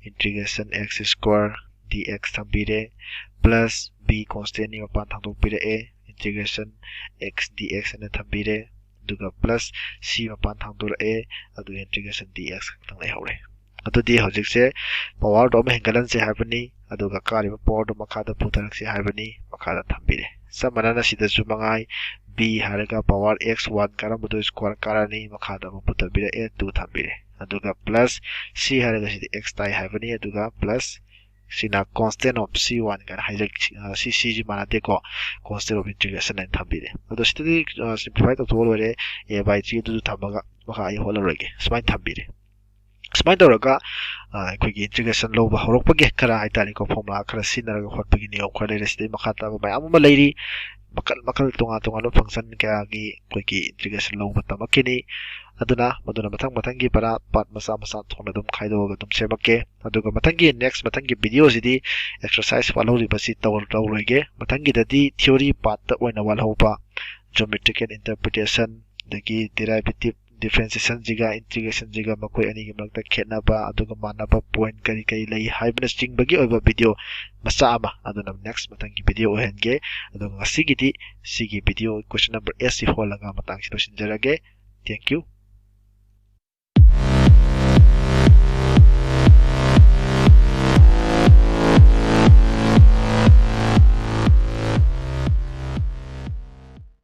Integration x square dx ꯊꯝꯕꯤꯔꯦ, ꯄ꯭ꯂꯁ ꯕꯤ ꯀꯣꯟꯁꯇꯦꯟꯅꯤ ꯃꯄꯥꯟ ꯊꯥꯡꯗꯣꯛꯄꯤꯔꯛꯑꯦ, integration x dx ꯑꯅ ꯊꯝꯕꯤꯔꯦ, ꯑꯗꯨꯒ ꯄ꯭ꯂꯁ ꯁꯤ ꯃꯄꯥꯟ ꯊꯥꯡꯗꯣꯔꯛꯑꯦ, ꯑꯗꯨꯒ integration dx ꯈꯛꯇꯪ ꯂꯩꯍꯧꯔꯦ꯫ ꯑꯗꯨꯗꯤ ꯍꯧꯖꯤꯛꯁꯦ ꯄꯋꯥꯔꯗꯣ ꯑꯃ ꯍꯦꯟꯒꯠꯍꯟꯁꯦ ꯍꯥꯏꯕꯅꯤ, ꯑꯗꯨꯒ ꯀꯥꯔꯤꯕ ꯄꯋꯥꯔꯗꯣ ꯃꯈꯥꯗ ꯄꯨꯊꯔꯛꯁꯦ ꯍꯥꯏꯕꯅꯤ, ꯃꯈꯥꯗ ꯊꯝꯕꯤꯔꯦ꯫ ꯆꯞ ꯃꯥꯟꯅꯅ ꯁꯤꯗꯁꯨ ꯃꯉꯥꯏ, ꯕꯤ ꯍꯥꯏꯔꯒ ꯄꯋꯥꯔ ꯑꯦꯛꯁ ꯋꯥꯟ ꯀꯥꯔꯝꯕꯗꯣ ꯁ꯭ꯀ꯭ꯋꯥꯔ ꯀꯥꯔꯅꯤ, ꯃꯈꯥꯗ ꯑꯃꯨꯛ ꯄꯨꯊꯕꯤꯔꯛꯑꯦ, ꯇꯨ ꯊꯝꯕꯤꯔꯦ꯫ ꯑꯗꯨꯒ ꯄ꯭ꯂꯁ ꯁꯤ ꯍꯥꯏꯔꯒ ꯁꯤꯗꯤ ꯑꯦꯛꯁ ꯇꯥꯏ ꯍꯥꯏꯕꯅꯤ, ꯑꯗꯨꯒ ꯄ꯭ꯂꯁ ꯁꯤꯅ constant of c one ꯀꯥꯏꯅ ꯍꯥꯏꯖ-, ꯑ, ꯁꯤ ꯁꯤꯁꯤ ꯃꯥꯟꯅꯗꯦꯀꯣ, constant of integration ꯍꯥꯏꯅ ꯊꯝꯕꯤꯔꯦ꯫ ꯑꯗꯣ ꯁꯤꯗꯗꯤ, ꯑ, simplify ꯇꯧꯊꯣꯛꯑ ꯂꯣꯏꯔꯦ, a by g ꯑꯗꯨꯗꯨ ꯊꯝꯃꯒ ꯃꯈꯥ ꯑꯩ ꯍꯣꯠꯂꯔꯣꯏꯒꯦ꯫ ꯁꯨꯃꯥꯏꯅ ꯊꯝꯕꯤꯔꯦ꯫ ꯁꯨꯃꯥꯏꯅ ꯇꯧꯔꯒ, ꯑ, ꯑꯩꯈꯣꯏꯒꯤ integration ꯂꯧꯕ ꯍꯧꯔꯛꯄꯒꯤ ꯈꯔ ꯍꯥꯏꯇꯥꯔꯦꯀꯣ, formula ꯈꯔ ꯁꯤꯖꯤꯟꯅꯔꯒ ꯍꯣꯠꯄꯒꯤ ꯅꯤꯌꯣꯝ ꯈꯔ ꯂꯩꯔꯦ꯫ ꯁꯤꯗꯩ ꯃꯈꯥ ꯇꯥꯕ ꯃꯌꯥꯝ ꯑꯃ ꯂꯩꯔꯤ, ꯃꯈꯜ ꯃꯈꯜ ꯇꯣꯉꯥꯟ ꯇꯣꯉꯥꯟꯕ function ꯀꯌꯥꯒꯤ ꯑꯩꯈꯣꯏꯒꯤ integration ꯂꯧꯕ ꯇꯝꯃꯛꯈꯤꯅꯤ꯫ ꯑꯗꯨꯅ ꯃꯗꯨꯅ ꯃꯊꯪ ꯃꯊꯪꯒꯤ ꯄꯔꯥ part ꯃꯆꯥ ꯃꯆꯥ ꯊꯣꯛꯅ ꯑꯗꯨꯝ ꯈꯥꯏꯗꯣꯛꯑꯒ ꯑꯗꯨꯝ ꯁꯦꯝꯃꯛꯀꯦ꯫ ꯑꯗꯨꯒ ꯃꯊꯪꯒꯤ next ꯃꯊꯪꯒꯤ ꯚꯤꯗꯤꯑꯣꯁꯤꯗꯤ exercise ꯋꯥꯠꯍꯧꯔꯤꯕꯁꯤ ꯇꯧꯔ-, ꯇꯧꯔꯣꯏꯒꯦ꯫ ꯃꯊꯪꯒꯤꯗꯗꯤ theory part ꯑꯣꯏꯅ ꯋꯥꯠꯍꯧꯕ geometrical interpretation, ꯑꯗꯒꯤ derivative differentiationꯁꯤꯒ integrationꯁꯤꯒ ꯃꯈꯣꯏ ꯑꯅꯤꯒꯤ ꯃꯔꯛꯇ ꯈꯦꯠꯅꯕ, ꯑꯗꯨꯒ ꯃꯥꯟꯅꯕ point ꯀꯔꯤ ꯀꯔꯤ ꯂꯩ ꯍꯥꯏꯕꯅꯆꯤꯡꯕꯒꯤ ꯑꯣꯏꯕ ꯚꯤꯗꯤꯑꯣ ꯃꯆꯥ ꯑꯃ, ꯑꯗꯨꯅ next ꯃꯊꯪꯒꯤ ꯚꯤꯗꯤꯑꯣ ꯑꯣꯏꯍꯟꯒꯦ꯫ ꯑꯗꯨꯒ ꯉꯁꯤꯒꯤꯗꯤ ꯁꯤꯒꯤ ꯚꯤꯗꯤꯑꯣ question number eightꯁꯤ ꯍꯣꯜꯂꯒ ꯃꯇꯥꯡꯁꯤ ꯂꯣꯏꯁꯤꯟꯖꯔꯒꯦ꯫ Thank you꯫